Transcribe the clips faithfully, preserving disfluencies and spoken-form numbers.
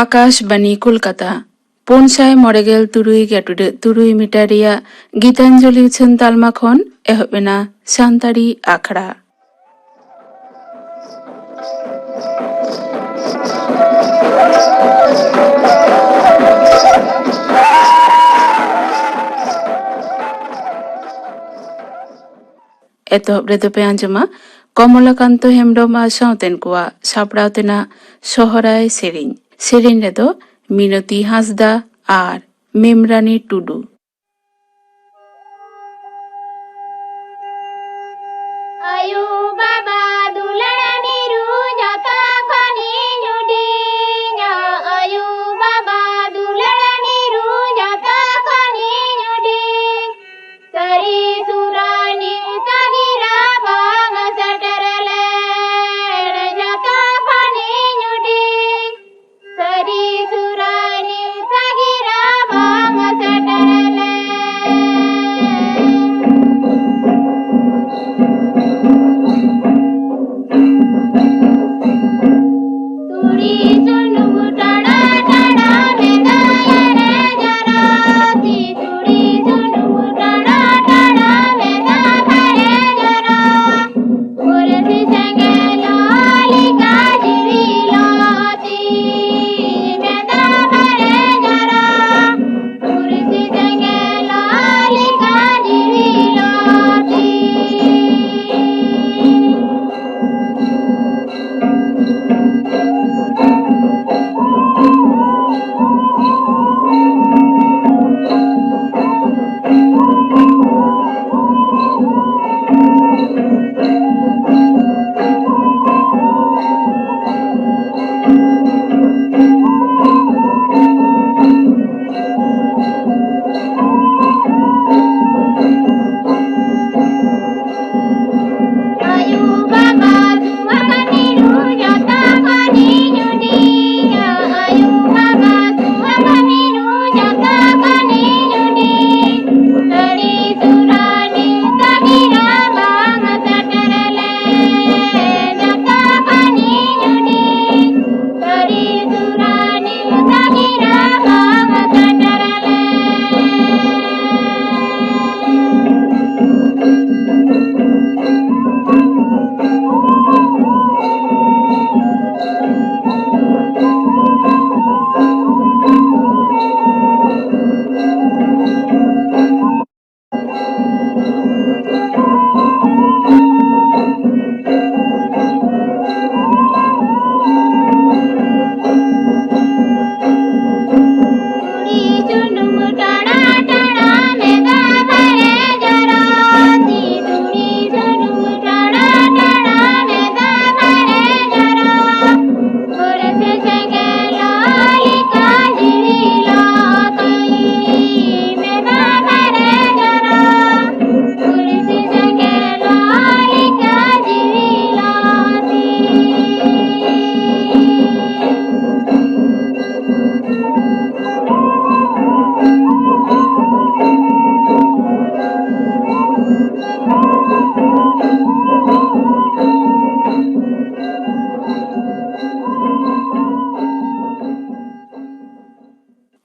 ᱟᱠᱟᱥᱵᱟᱱᱤ ᱠᱳᱞᱠᱟᱛᱟ, ᱯᱩᱱ ᱥᱟᱭ ᱢᱚᱬᱮ ᱜᱮᱞ ᱛᱩᱨᱩᱭ ᱜᱮᱴᱩᱰᱟᱹᱜ ᱛᱩᱨᱩᱭ ᱢᱤᱴᱟᱨ ᱨᱮᱭᱟᱜ ᱜᱤᱛᱟᱧᱡᱚᱞᱤ ᱩᱪᱷᱟᱹᱱ ᱛᱟᱞᱢᱟ ᱠᱷᱚᱱ ᱮᱦᱚᱵ ᱮᱱᱟ ᱥᱟᱱᱛᱟᱲᱤ ᱟᱠᱷᱲᱟ᱾ ᱮᱛᱚᱦᱚᱵ ᱨᱮᱫᱚ ᱯᱮ ᱟᱸᱡᱚᱢᱟ ᱠᱚᱢᱚᱞᱟᱠᱟᱱᱛᱚ ᱦᱮᱢᱵᱽᱨᱚᱢ ᱟᱨ ᱥᱟᱶᱛᱮᱱ ᱠᱚᱣᱟᱜ ᱥᱟᱯᱲᱟᱣ ᱛᱮᱱᱟᱜ ᱥᱚᱦᱨᱟᱭ ᱥᱮᱨᱮᱧ᱾ ᱥᱮᱨᱮᱧ ᱨᱮᱫᱚ ᱢᱤᱱᱚᱛᱤ ᱦᱟᱸᱥᱫᱟ ᱟᱨ ᱢᱮᱢᱨᱟᱱᱤ ᱴᱩᱰᱩ᱾ ᱟᱭᱳ ᱵᱟᱵᱟ ᱫᱩᱞᱟᱹᱲ ᱢᱤᱨᱩ ᱡᱚᱛᱚ ᱠᱷᱚᱱᱤᱧ ᱦᱩᱰᱤᱧᱟ, ᱟᱭᱳ ᱵᱟᱵᱟ ᱫᱩᱞᱟᱹᱲ ᱢᱤᱨᱩ ᱡᱚᱛᱚ ᱠᱷᱚᱱᱤᱧ ᱦᱩᱰᱤᱧ᱾ ᱥᱟᱹᱨᱤ ᱥᱩᱨᱟᱹᱱᱤ ᱥᱟᱹᱜᱤᱨᱟ ᱵᱟᱝ ᱥᱮᱴᱮᱨ ᱞᱮᱱ ᱡᱚᱛᱚ ᱠᱷᱚᱱᱤᱧ ᱦᱩᱰᱤᱧ᱾ ᱥᱟᱹᱨᱤ ᱥᱩᱨᱟᱹᱱᱤ ᱥᱟᱹᱜᱤᱨᱟ ᱵᱟᱝ ᱥᱮᱴᱮᱨ ᱞᱮᱱ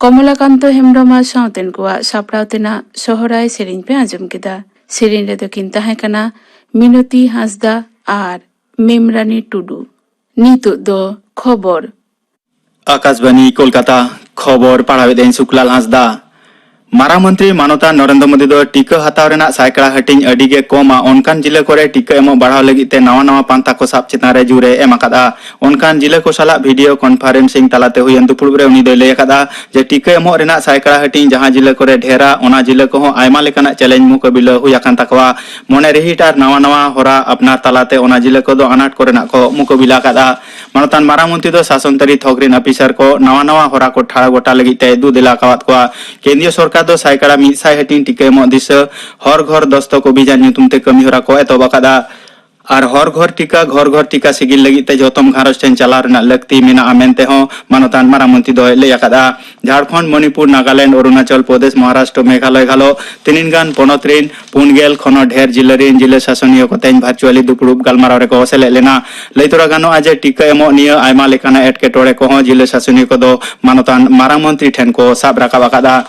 ᱠᱚᱢᱚᱞᱟᱠᱟᱱᱛᱚ ᱦᱮᱢᱵᱽᱨᱚᱢ ᱟᱨ ᱥᱟᱶᱛᱮᱱ ᱠᱚᱣᱟᱜ ᱥᱟᱯᱲᱟᱣ ᱛᱮᱱᱟᱜ ᱥᱚᱦᱨᱟᱭ ᱥᱮᱨᱮᱧ ᱯᱮ ᱟᱸᱡᱚᱢ ᱠᱮᱫᱟ᱾ ᱥᱮᱨᱮᱧ ᱨᱮᱫᱚ ᱠᱤᱱ ᱛᱟᱦᱮᱸ ᱠᱟᱱᱟ ᱢᱤᱱᱚᱛᱤ ᱦᱟᱸᱥᱫᱟ ᱟᱨ ᱢᱮᱢᱨᱟᱱᱤ ᱴᱩᱰᱩ᱾ ᱱᱤᱛᱚᱜ ᱫᱚ ᱠᱷᱚᱵᱚᱨ᱾ ᱟᱠᱟᱥᱵᱟᱱᱤ ᱠᱳᱞᱠᱟᱛᱟ, ᱠᱷᱚᱵᱚᱨ ᱯᱟᱲᱦᱟᱣᱮᱫᱟᱹᱧ ᱥᱩᱠᱞᱟᱞ ᱦᱟᱸᱥᱫᱟ᱾ ᱢᱟᱨᱟᱝ ᱢᱚᱱᱛᱨᱤ ᱢᱟᱱᱚᱛᱟᱱ ᱱᱚᱨᱮᱱᱫᱨᱚ ᱢᱳᱫᱤ ᱫᱚ ᱴᱤᱠᱟᱹ ᱦᱟᱛᱟᱣ ᱨᱮᱱᱟᱜ ᱥᱟᱭᱠᱟᱲᱟ ᱦᱟᱹᱴᱤᱧ ᱟᱹᱰᱤ ᱜᱮ ᱠᱚᱢᱟ, ᱚᱱᱠᱟᱱ ᱡᱤᱞᱟᱹ ᱠᱚᱨᱮ ᱴᱤᱠᱟᱹ ᱮᱢᱚᱜ ᱵᱟᱲᱦᱟᱣ ᱞᱟᱹᱜᱤᱫ ᱛᱮ ᱱᱟᱣᱟ ᱱᱟᱣᱟ ᱯᱟᱱᱛᱷᱟ ᱠᱚ ᱥᱟᱵ ᱪᱮᱛᱟᱱ ᱨᱮ ᱡᱳᱨ ᱮ ᱮᱢ ᱟᱠᱟᱫᱼᱟ᱾ ᱚᱱᱠᱟᱱ ᱡᱤᱞᱟᱹ ᱠᱚ ᱥᱟᱞᱟᱜ ᱵᱷᱤᱰᱤᱭᱳ ᱠᱚᱱᱯᱷᱟᱨᱮᱱᱥᱤᱝ ᱛᱟᱞᱟᱛᱮ ᱦᱩᱭᱮᱱ ᱫᱩᱯᱲᱩᱵ ᱨᱮ ᱩᱱᱤ ᱫᱚᱭ ᱞᱟᱹᱭ ᱟᱠᱟᱫᱼᱟ ᱡᱮ ᱴᱤᱠᱟᱹ ᱮᱢᱚᱜ ᱨᱮᱱᱟᱜ ᱥᱟᱭᱠᱟᱲᱟ ᱦᱟᱹᱴᱤᱧ ᱡᱟᱦᱟᱸ ᱡᱤᱞᱟᱹ ᱠᱚᱨᱮ ᱰᱷᱮᱨᱟ, ᱚᱱᱟ ᱡᱤᱞᱟᱹ ᱠᱚᱦᱚᱸ ᱟᱭᱢᱟ ᱞᱮᱠᱟᱱᱟᱜ ᱪᱮᱞᱮᱧᱡᱽ ᱢᱩᱠᱟᱹᱵᱤᱞᱟᱹ ᱦᱩᱭ ᱟᱠᱟᱱ ᱛᱟᱠᱚᱣᱟ᱾ ᱢᱚᱱᱮ ᱨᱤᱦᱤᱴ ᱟᱨ ᱱᱟᱣᱟ ᱱᱟᱣᱟ ᱦᱚᱨᱟ ᱟᱯᱱᱟᱨ ᱛᱟᱞᱟᱛᱮ ᱚᱱᱟ ᱡᱤᱞᱟᱹ ᱠᱚᱫᱚ ᱟᱱᱟᱴ ᱠᱚᱨᱮᱱᱟᱜ ᱠᱚ ᱢᱩᱠᱟᱹᱵᱤᱞᱟ ᱟᱠᱟᱫᱼᱟ᱾ ᱢᱟᱱᱚᱛᱟᱱ ᱢᱟᱨᱟᱝ ᱢᱚᱱᱛᱨᱤ ᱫᱚ ᱥᱟᱥᱚᱱ ᱛᱟᱹᱨᱤ ᱛᱷᱚᱠ ᱨᱤᱱ ᱚᱯᱷᱤᱥᱟᱨ ᱠᱚ ᱱᱟᱣᱟ ᱱᱟᱣᱟ ᱦᱚᱨᱟ ᱠᱚ ᱴᱷᱟᱲ ᱜᱚᱴᱟ ᱞᱟᱹᱜᱤᱫ ᱛᱮᱭ ᱫᱩ ᱫᱮᱞᱟ ᱟᱠᱟᱣᱟᱫ ᱠᱚᱣᱟ᱾ ᱠᱮᱱᱫᱨᱤᱭᱚ ᱥᱚᱨᱠᱟᱨ ᱫᱚ ᱥᱟᱭᱠᱟᱲᱟ ᱢᱤᱫ ᱥᱟᱭ ᱦᱟᱹᱴᱤᱧ ᱴᱤᱠᱟᱹ ᱮᱢᱚᱜ ᱫᱤᱥᱟᱹ, ᱦᱚᱨ ᱜᱷᱚᱨ ᱫᱚᱥᱛᱚᱠ ᱚᱵᱷᱤᱡᱟᱱ ᱧᱩᱛᱩᱢ ᱛᱮ ᱠᱟᱹᱢᱤ ᱦᱚᱨᱟ ᱠᱚ ᱮᱛᱚᱦᱚᱵ ᱟᱠᱟᱫᱼᱟ᱾ ᱟᱨ ᱦᱚᱨ ᱜᱷᱚᱨ ᱴᱤᱠᱟ, ᱜᱷᱚᱨ ᱜᱷᱚᱨ ᱴᱤᱠᱟ ᱥᱤᱜᱤᱞ ᱞᱟᱹᱜᱤᱫ ᱛᱮ ᱡᱚᱛᱚᱢ ᱜᱷᱟᱨᱚᱸᱡᱽ ᱴᱷᱮᱱ ᱪᱟᱞᱟᱣ ᱨᱮᱱᱟᱜ ᱞᱟᱹᱠᱛᱤ ᱢᱮᱱᱟᱜᱼᱟ ᱢᱮᱱᱛᱮ ᱦᱚᱸ ᱢᱟᱱᱚᱛᱟᱱ ᱢᱟᱨᱟᱝ ᱢᱚᱱᱛᱨᱤ ᱫᱚᱭ ᱞᱟᱹᱭ ᱟᱠᱟᱫᱼᱟ᱾ ᱡᱷᱟᱲᱠᱷᱚᱸᱰ, ᱢᱚᱱᱤᱯᱩᱨ, ᱱᱟᱜᱟᱞᱮᱱᱰ, ᱚᱨᱩᱱᱟᱪᱚᱞ ᱯᱨᱚᱫᱮᱥ, ᱢᱚᱦᱟᱨᱟᱥᱴᱨᱚ, ᱢᱮᱜᱷᱟᱞᱚᱭ ᱜᱷᱟᱞᱚ ᱛᱤᱱᱤᱱ ᱜᱟᱱ ᱯᱚᱱᱚᱛ ᱨᱤᱱ ᱯᱩᱱ ᱜᱮᱞ ᱠᱷᱚᱱ ᱦᱚᱸ ᱰᱷᱮᱨ ᱡᱤᱞᱟᱹ ᱨᱤᱱ ᱡᱤᱞᱟᱹ ᱥᱟᱥᱚᱱᱤᱭᱟᱹ ᱠᱚ ᱛᱮᱦᱮᱧ ᱵᱷᱟᱨᱪᱩᱣᱟᱞᱤ ᱫᱩᱯᱲᱩᱵ ᱜᱟᱞᱢᱟᱨᱟᱣ ᱨᱮᱠᱚ ᱥᱮᱞᱮᱫ ᱞᱮᱱᱟ᱾ ᱞᱟᱹᱭ ᱛᱚᱨᱟ ᱜᱟᱱᱚᱜᱼᱟ ᱡᱮ ᱴᱤᱠᱟᱹ ᱮᱢᱚᱜ ᱱᱤᱭᱟᱹ ᱟᱭᱢᱟ ᱞᱮᱠᱟᱱᱟᱜ ᱮᱴᱠᱮᱴᱚᱬᱮ ᱠᱚᱦᱚᱸ ᱡᱤᱞᱟᱹ ᱥᱟᱥᱚᱱᱤᱭᱟᱹ ᱠᱚᱫᱚ ᱢᱟᱱᱚᱛᱟᱱ ᱢᱟᱨᱟᱝ ᱢᱚᱱᱛᱨᱤ ᱴᱷᱮᱱ ᱠᱚ ᱥᱟᱵ ᱨᱟᱠᱟᱵ ᱟᱠᱟᱫᱼᱟ᱾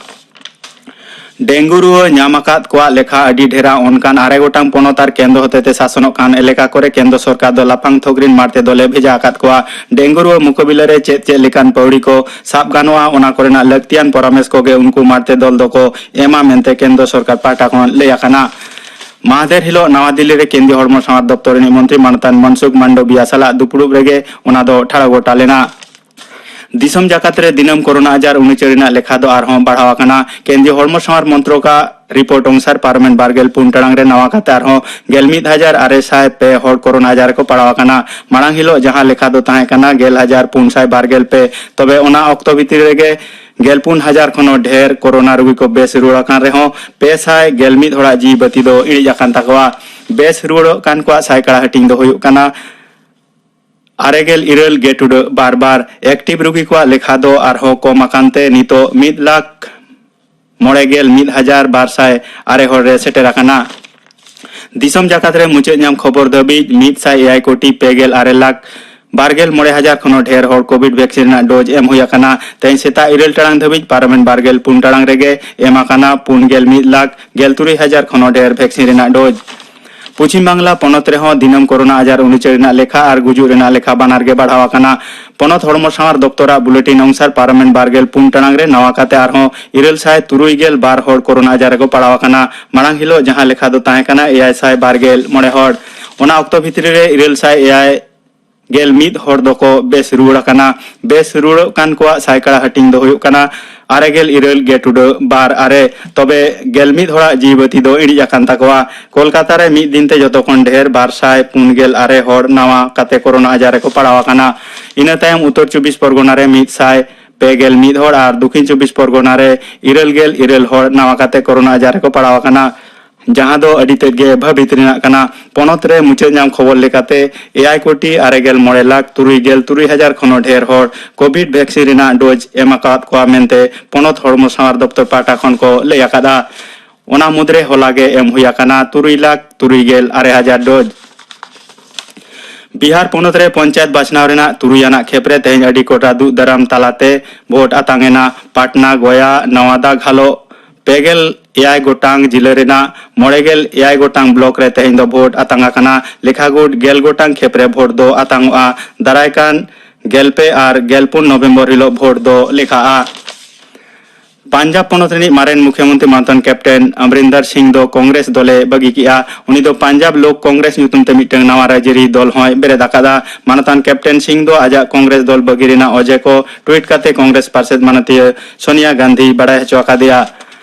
ᱰᱮᱝᱜᱩ ᱨᱩᱣᱟᱹ ᱧᱟᱢ ᱟᱠᱟᱫ ᱠᱚᱣᱟᱜ ᱞᱮᱠᱷᱟ ᱟᱹᱰᱤ ᱰᱷᱮᱨᱟ ᱚᱱᱠᱟᱱ ᱟᱨᱮ ᱜᱚᱴᱟᱝ ᱯᱚᱱᱚᱛ ᱟᱨ ᱠᱮᱱᱫᱨᱚ ᱦᱚᱛᱮᱛᱮ ᱥᱟᱥᱚᱱᱚᱜ ᱠᱟᱱ ᱮᱞᱟᱠᱟ ᱠᱚᱨᱮ ᱠᱮᱱᱫᱨᱚ ᱥᱚᱨᱠᱟᱨ ᱫᱚ ᱞᱟᱯᱷᱟᱝ ᱛᱷᱚᱠ ᱨᱤᱱ ᱢᱟᱲᱛᱮ ᱫᱚᱞᱮ ᱵᱷᱮᱡᱟ ᱟᱠᱟᱫ ᱠᱚᱣᱟ᱾ ᱰᱮᱝᱜᱩ ᱨᱩᱣᱟᱹ ᱢᱩᱠᱟᱹᱵᱤᱞᱟᱹ ᱨᱮ ᱪᱮᱫ ᱪᱮᱫ ᱞᱮᱠᱟᱱ ᱯᱟᱹᱣᱲᱤ ᱠᱚ ᱥᱟᱵ ᱜᱟᱱᱚᱜᱼᱟ, ᱚᱱᱟ ᱠᱚᱨᱮᱱᱟᱜ ᱞᱟᱹᱠᱛᱤᱭᱟᱱ ᱯᱚᱨᱟᱢᱮᱥ ᱠᱚᱜᱮ ᱩᱱᱠᱩ ᱢᱟᱲᱛᱮ ᱫᱚᱞ ᱫᱚᱠᱚ ᱮᱢᱟ ᱢᱮᱱᱛᱮ ᱠᱮᱱᱫᱨᱚ ᱥᱚᱨᱠᱟᱨ ᱯᱟᱦᱴᱟ ᱠᱷᱚᱱ ᱞᱟᱹᱭ ᱟᱠᱟᱱᱟ᱾ ᱢᱟᱦᱫᱮᱨ ᱦᱤᱞᱳᱜ ᱱᱟᱣᱟ ᱫᱤᱞᱞᱤ ᱨᱮ ᱠᱮᱱᱫᱨᱤᱭᱚ ᱦᱚᱲᱢᱚ ᱥᱟᱶᱟᱨ ᱫᱚᱯᱛᱚᱨ ᱨᱤᱱᱤᱡ ᱢᱚᱱᱛᱨᱤ ᱢᱟᱱᱚᱛᱟᱱ ᱢᱚᱱᱥᱩᱠᱷ ᱢᱟᱱᱰᱚᱵᱤᱭᱟ ᱥᱟᱞᱟᱜ ᱫᱩᱯᱲᱩᱵ ᱨᱮᱜᱮ ᱚᱱᱟ ᱫᱚ ᱴᱷᱟᱲᱚ ᱜᱚᱴᱟ ᱞᱮᱱᱟ᱾ ᱫᱤᱥᱚᱢ ᱡᱟᱠᱟᱛ ᱨᱮ ᱫᱤᱱᱟᱹᱢ ᱠᱳᱨᱳᱱᱟ ᱟᱡᱟᱨ ᱩᱱᱩᱪᱟᱹᱨ ᱨᱮᱱᱟᱜ ᱞᱮᱠᱷᱟ ᱫᱚ ᱟᱨᱦᱚᱸ ᱵᱟᱲᱦᱟᱣ ᱟᱠᱟᱱᱟ᱾ ᱠᱮᱱᱫᱨᱤᱭᱚ ᱦᱚᱲᱢᱚ ᱥᱟᱶᱟᱨ ᱢᱚᱱᱛᱨᱚᱠᱟᱜ ᱨᱤᱯᱳᱨᱴ ᱚᱱᱩᱥᱟᱨ ᱯᱟᱨᱚᱢᱮᱱ ᱵᱟᱨᱜᱮᱞ ᱯᱩᱱ ᱴᱟᱲᱟᱝ ᱨᱮ ᱱᱟᱣᱟ ᱠᱟᱛᱮ ᱟᱨᱦᱚᱸ ᱜᱮᱞ ᱢᱤᱫ ᱦᱟᱡᱟᱨ ᱟᱨᱮ ᱥᱟᱭ ᱯᱮ ᱦᱚᱲ ᱠᱳᱨᱳᱱᱟ ᱟᱡᱟᱨ ᱨᱮᱠᱚ ᱯᱟᱲᱟᱣ ᱟᱠᱟᱱᱟ᱾ ᱢᱟᱲᱟᱝ ᱦᱤᱞᱳᱜ ᱡᱟᱦᱟᱸ ᱞᱮᱠᱷᱟ ᱫᱚ ᱛᱟᱦᱮᱸ ᱠᱟᱱᱟ ᱜᱮᱞ ᱦᱟᱡᱟᱨ ᱯᱩᱱ ᱥᱟᱭ ᱵᱟᱨᱜᱮᱞ ᱯᱮ, ᱛᱚᱵᱮ ᱚᱱᱟ ᱚᱠᱛᱚ ᱵᱷᱤᱛᱤᱨ ᱨᱮᱜᱮ ᱜᱮᱞ ᱯᱩᱱ ᱦᱟᱡᱟᱨ ᱠᱷᱚᱱ ᱦᱚᱸ ᱰᱷᱮᱨ ᱠᱳᱨᱳᱱᱟ ᱨᱩᱜᱤ ᱠᱚ ᱵᱮᱥ ᱨᱩᱣᱟᱹᱲ ᱟᱠᱟᱱ ᱨᱮᱦᱚᱸ ᱯᱮ ᱥᱟᱭ ᱜᱮᱞ ᱢᱤᱫ ᱦᱚᱲᱟᱜ ᱡᱤᱣᱤ ᱵᱟᱹᱛᱤ ᱫᱚ ᱤᱬᱤᱡ ᱟᱠᱟᱱ ᱛᱟᱠᱚᱣᱟ᱾ ᱵᱮᱥ ᱨᱩᱣᱟᱹᱲᱚᱜ ᱠᱟᱱ ᱠᱚᱣᱟᱜ ᱥᱟᱭᱠᱟᱲᱟ ᱦᱟᱹᱴᱤᱧ ᱫᱚ ᱦᱩᱭᱩᱜ ᱠᱟᱱᱟ ᱟᱨᱮ ᱜᱮᱞ ᱤᱨᱟᱹᱞ ᱜᱮ ᱴᱩᱰᱟᱹᱜ ᱵᱟᱨ ᱵᱟᱨ᱾ ᱮᱠᱴᱤᱵᱷ ᱨᱩᱜᱤ ᱠᱚᱣᱟᱜ ᱞᱮᱠᱷᱟ ᱫᱚ ᱟᱨᱦᱚᱸ ᱠᱚᱢ ᱟᱠᱟᱱ ᱛᱮ ᱱᱤᱛᱚᱜ ᱢᱤᱫ ᱞᱟᱠᱷ ᱢᱚᱬᱮ ᱜᱮᱞ ᱢᱤᱫ ᱦᱟᱡᱟᱨ ᱵᱟᱨ ᱥᱟᱭ ᱟᱨᱮ ᱦᱚᱲ ᱨᱮ ᱥᱮᱴᱮᱨ ᱟᱠᱟᱱᱟ᱾ ᱫᱤᱥᱚᱢ ᱡᱟᱠᱟᱛ ᱨᱮ ᱢᱩᱪᱟᱹᱫ ᱧᱟᱢ ᱠᱷᱚᱵᱚᱨ ᱫᱷᱟᱹᱵᱤᱡ ᱢᱤᱫ ᱥᱟᱭ ᱮᱭᱟᱭ ᱠᱳᱴᱤ ᱯᱮ ᱜᱮᱞ ᱟᱨᱮ ᱞᱟᱠᱷ ᱵᱟᱨᱜᱮᱞ ᱢᱚᱬᱮ ᱦᱟᱡᱟᱨ ᱠᱷᱚᱱ ᱦᱚᱸ ᱰᱷᱮᱨ ᱦᱚᱲ ᱠᱳᱵᱷᱤᱰ ᱵᱷᱮᱠᱥᱤᱱ ᱨᱮᱱᱟᱜ ᱰᱳᱡᱽ ᱮᱢ ᱦᱩᱭ ᱟᱠᱟᱱᱟ᱾ ᱛᱮᱦᱮᱧ ᱥᱮᱛᱟᱜ ᱤᱨᱟᱹᱞ ᱴᱟᱲᱟᱝ ᱫᱷᱟᱹᱵᱤᱡ ᱯᱟᱨᱚᱢᱮᱱ ᱵᱟᱨᱜᱮᱞ ᱯᱩᱱ ᱴᱟᱲᱟᱝ ᱨᱮᱜᱮ ᱮᱢ ᱟᱠᱟᱱᱟ ᱯᱩᱱ ᱜᱮᱞ ᱢᱤᱫ ᱞᱟᱠᱷ ᱜᱮᱞ ᱛᱩᱨᱩᱭ ᱦᱟᱡᱟᱨ ᱠᱷᱚᱱ ᱦᱚᱸ ᱰᱷᱮᱨ ᱵᱷᱮᱠᱥᱤᱱ ᱨᱮᱱᱟᱜ ᱰᱳᱡᱽ᱾ ᱯᱚᱪᱷᱤᱢ ᱵᱟᱝᱞᱟ ᱯᱚᱱᱚᱛ ᱨᱮᱦᱚᱸ ᱫᱤᱱᱟᱹᱢ ᱠᱳᱨᱳᱱᱟ ᱟᱡᱟᱨ ᱩᱱᱩᱪᱟᱹᱨ ᱨᱮᱱᱟᱜ ᱞᱮᱠᱷᱟ ᱟᱨ ᱜᱩᱡᱩᱜ ᱨᱮᱱᱟᱜ ᱞᱮᱠᱷᱟ ᱵᱟᱱᱟᱨ ᱜᱮ ᱵᱟᱲᱦᱟᱣ ᱟᱠᱟᱱᱟ᱾ ᱯᱚᱱᱚᱛ ᱦᱚᱲᱢᱚ ᱥᱟᱶᱟᱨ ᱫᱚᱯᱛᱚᱨᱟᱜ ᱵᱩᱞᱮᱴᱤᱱ ᱚᱱᱩᱥᱟᱨ ᱯᱟᱨᱚᱢᱮᱱ ᱵᱟᱨᱜᱮᱞ ᱯᱩᱱ ᱴᱟᱲᱟᱝ ᱨᱮ ᱱᱟᱣᱟ ᱠᱟᱛᱮ ᱟᱨᱦᱚᱸ ᱤᱨᱟᱹᱞ ᱥᱟᱭ ᱛᱩᱨᱩᱭ ᱜᱮᱞ ᱵᱟᱨ ᱦᱚᱲ ᱠᱳᱨᱳᱱᱟ ᱟᱡᱟᱨ ᱨᱮᱠᱚ ᱯᱟᱲᱟᱣ ᱟᱠᱟᱱᱟ᱾ ᱢᱟᱲᱟᱝ ᱦᱤᱞᱳᱜ ᱡᱟᱦᱟᱸ ᱞᱮᱠᱷᱟ ᱫᱚ ᱛᱟᱦᱮᱸ ᱠᱟᱱᱟ ᱮᱭᱟᱭ ᱥᱟᱭ ᱵᱟᱨ ᱜᱮᱞ ᱢᱚᱬᱮ ᱦᱚᱲ᱾ ᱚᱱᱟ ᱚᱠᱛᱚ ᱵᱷᱤᱛᱨᱤ ᱨᱮ ᱤᱨᱟᱹᱞ ᱥᱟᱭ ᱮᱭᱟᱭ ᱜᱮᱞ ᱢᱤᱫ ᱦᱚᱲ ᱫᱚᱠᱚ ᱵᱮᱥ ᱨᱩᱣᱟᱹᱲ ᱟᱠᱟᱱᱟ᱾ ᱵᱮᱥ ᱨᱩᱣᱟᱹᱲᱚᱜ ᱠᱟᱱ ᱠᱚᱣᱟᱜ ᱥᱟᱭᱠᱟᱲᱟ ᱦᱟᱹᱴᱤᱧ ᱫᱚ ᱦᱩᱭᱩᱜ ᱠᱟᱱᱟ ᱟᱨᱮ ᱜᱮᱞ ᱤᱨᱟᱹᱞ ᱜᱮ ᱴᱩᱰᱟᱹᱜ ᱵᱟᱨ ᱟᱨᱮ᱾ ᱛᱚᱵᱮ ᱜᱮᱞ ᱢᱤᱫ ᱦᱚᱲᱟᱜ ᱡᱤᱣᱤ ᱵᱟᱹᱛᱤ ᱫᱚ ᱤᱬᱤᱡ ᱟᱠᱟᱱ ᱛᱟᱠᱚᱣᱟ᱾ ᱠᱳᱞᱠᱟᱛᱟ ᱨᱮ ᱢᱤᱫ ᱫᱤᱱ ᱛᱮ ᱡᱚᱛᱚ ᱠᱷᱚᱱ ᱰᱷᱮᱨ ᱵᱟᱨ ᱥᱟᱭ ᱯᱩᱱ ᱜᱮᱞ ᱟᱨᱮ ᱦᱚᱲ ᱱᱟᱣᱟ ᱠᱟᱛᱮ ᱠᱳᱨᱳᱱᱟ ᱟᱡᱟᱨ ᱨᱮᱠᱚ ᱯᱟᱲᱟᱣ ᱟᱠᱟᱱᱟ᱾ ᱤᱱᱟᱹ ᱛᱟᱭᱚᱢ ᱩᱛᱛᱚᱨ ᱪᱚᱵᱵᱤᱥ ᱯᱚᱨᱜᱚᱱᱟ ᱨᱮ ᱢᱤᱫ ᱥᱟᱭ ᱯᱮ ᱜᱮᱞ ᱢᱤᱫ ᱦᱚᱲ ᱟᱨ ᱫᱚᱠᱷᱤᱱ ᱪᱚᱵᱵᱤᱥ ᱯᱚᱨᱜᱚᱱᱟ ᱨᱮ ᱤᱨᱟᱹᱞ ᱜᱮᱞ ᱤᱨᱟᱹᱞ ᱦᱚᱲ ᱱᱟᱣᱟ ᱠᱟᱛᱮ ᱠᱳᱨᱳᱱᱟ ᱟᱡᱟᱨ ᱨᱮᱠᱚ ᱯᱟᱲᱟᱣ ᱟᱠᱟᱱᱟ, ᱡᱟᱦᱟᱸ ᱫᱚ ᱟᱹᱰᱤ ᱛᱮᱫ ᱜᱮ ᱵᱷᱟᱹᱵᱤᱛ ᱨᱮᱱᱟᱜ ᱠᱟᱱᱟ᱾ ᱯᱚᱱᱚᱛ ᱨᱮ ᱢᱩᱪᱟᱹᱫ ᱧᱟᱢ ᱠᱷᱚᱵᱚᱨ ᱞᱮᱠᱟᱛᱮ ᱮᱭᱟᱭ ᱠᱳᱴᱤ ᱟᱨᱮ ᱜᱮᱞ ᱢᱚᱬᱮ ᱞᱟᱠᱷ ᱛᱩᱨᱩᱭ ᱜᱮᱞ ᱛᱩᱨᱩᱭ ᱦᱟᱡᱟᱨ ᱠᱷᱚᱱ ᱦᱚᱸ ᱰᱷᱮᱨ ᱦᱚᱲ ᱠᱳᱵᱷᱤᱰ ᱵᱷᱮᱠᱥᱤᱱ ᱨᱮᱱᱟᱜ ᱰᱳᱡᱽ ᱮᱢ ᱟᱠᱟᱫ ᱠᱚᱣᱟ ᱢᱮᱱᱛᱮ ᱯᱚᱱᱚᱛ ᱦᱚᱲᱢᱚ ᱥᱟᱶᱟᱨ ᱫᱚᱯᱛᱚᱨ ᱯᱟᱦᱴᱟ ᱠᱷᱚᱱ ᱠᱚ ᱞᱟᱹᱭ ᱟᱠᱟᱫᱼᱟ᱾ ᱚᱱᱟ ᱢᱩᱫᱽᱨᱮ ᱦᱚᱞᱟ ᱜᱮ ᱮᱢ ᱦᱩᱭ ᱟᱠᱟᱱᱟ ᱛᱩᱨᱩᱭ ᱞᱟᱠᱷ ᱛᱩᱨᱩᱭ ᱜᱮᱞ ᱟᱨᱮ ᱦᱟᱡᱟᱨ ᱰᱳᱡᱽ᱾ ᱵᱤᱦᱟᱨ ᱯᱚᱱᱚᱛ ᱨᱮ ᱯᱚᱧᱪᱟᱭᱮᱛ ᱵᱟᱪᱷᱱᱟᱣ ᱨᱮᱱᱟᱜ ᱛᱩᱨᱩᱭ ᱟᱱᱟᱜ ᱠᱷᱮᱯ ᱨᱮ ᱛᱮᱦᱮᱧ ᱟᱹᱰᱤ ᱠᱚᱴᱟ ᱫᱩᱜ ᱫᱟᱨᱟᱢ ᱛᱟᱞᱟᱛᱮ ᱵᱷᱳᱴ ᱟᱛᱟᱝ ᱮᱱᱟ᱾ ᱯᱟᱴᱱᱟ, ᱜᱚᱭᱟ, ᱱᱟᱣᱟᱫᱟ, ᱜᱷᱟᱞᱳ ᱯᱮ ᱜᱮᱞ ᱮᱭᱟᱭ ᱜᱚᱴᱟᱝ ᱡᱤᱞᱟᱹ ᱨᱮᱱᱟᱜ ᱢᱚᱬᱮ ᱜᱮᱞ ᱮᱭᱟᱭ ᱜᱚᱴᱟᱝ ᱵᱞᱚᱠ ᱨᱮ ᱛᱮᱦᱮᱧ ᱫᱚ ᱵᱷᱳᱴ ᱟᱛᱟᱝ ᱟᱠᱟᱱᱟ᱾ ᱞᱮᱠᱷᱟ ᱜᱩᱴ ᱜᱮᱞ ᱜᱚᱴᱟᱝ ᱠᱷᱮᱯ ᱨᱮ ᱵᱷᱳᱴ ᱫᱚ ᱟᱛᱟᱝᱚᱜᱼᱟ᱾ ᱫᱟᱨᱟᱭ ᱠᱟᱱ ᱜᱮᱞ ᱯᱮ ᱟᱨ ᱜᱮᱞ ᱯᱩᱱ ᱱᱚᱵᱷᱮᱢᱵᱚᱨ ᱦᱤᱞᱳᱜ ᱵᱷᱳᱴ ᱫᱚ ᱞᱮᱠᱷᱟᱜᱼᱟ᱾ ᱯᱟᱧᱡᱟᱵᱽ ᱯᱚᱱᱚᱛ ᱨᱤᱱᱤᱡ ᱢᱟᱨᱮᱱ ᱢᱩᱠᱷᱭᱟᱹᱢᱚᱱᱛᱨᱤ ᱢᱟᱱᱚᱛᱟᱱ ᱠᱮᱯᱴᱮᱱ ᱚᱢᱨᱤᱱᱫᱚᱨ ᱥᱤᱝ ᱫᱚ ᱠᱚᱝᱜᱨᱮᱥ ᱫᱚᱞᱮ ᱵᱟᱹᱜᱤ ᱠᱮᱫᱼᱟ᱾ ᱩᱱᱤ ᱫᱚ ᱯᱟᱧᱡᱟᱵᱽ ᱞᱳᱠ ᱠᱚᱝᱜᱨᱮᱥ ᱧᱩᱛᱩᱢ ᱛᱮ ᱢᱤᱫᱴᱟᱝ ᱱᱟᱣᱟ ᱨᱟᱡᱽᱟᱹᱨᱤ ᱫᱚᱞ ᱦᱚᱸᱭ ᱵᱮᱨᱮᱫ ᱟᱠᱟᱫᱟ᱾ ᱢᱟᱱᱚᱛᱟᱱ ᱠᱮᱯᱴᱮᱱ ᱥᱤᱝ ᱫᱚ ᱟᱡᱟᱜ ᱠᱚᱝᱜᱨᱮᱥ ᱫᱚᱞ ᱵᱟᱹᱜᱤ ᱨᱮᱱᱟᱜ ᱚᱡᱮ ᱠᱚ ᱴᱩᱭᱤᱴ ᱠᱟᱛᱮ ᱠᱚᱝᱜᱨᱮᱥ ᱯᱟᱨᱥᱮᱛ ᱢᱟᱱᱚᱛᱤᱭᱟᱹ ᱥᱳᱱᱤᱭᱟ ᱜᱟᱱᱫᱷᱤ ᱵᱟᱲᱟᱭ ᱦᱚᱪᱚ ᱟᱠᱟᱫᱮᱭᱟ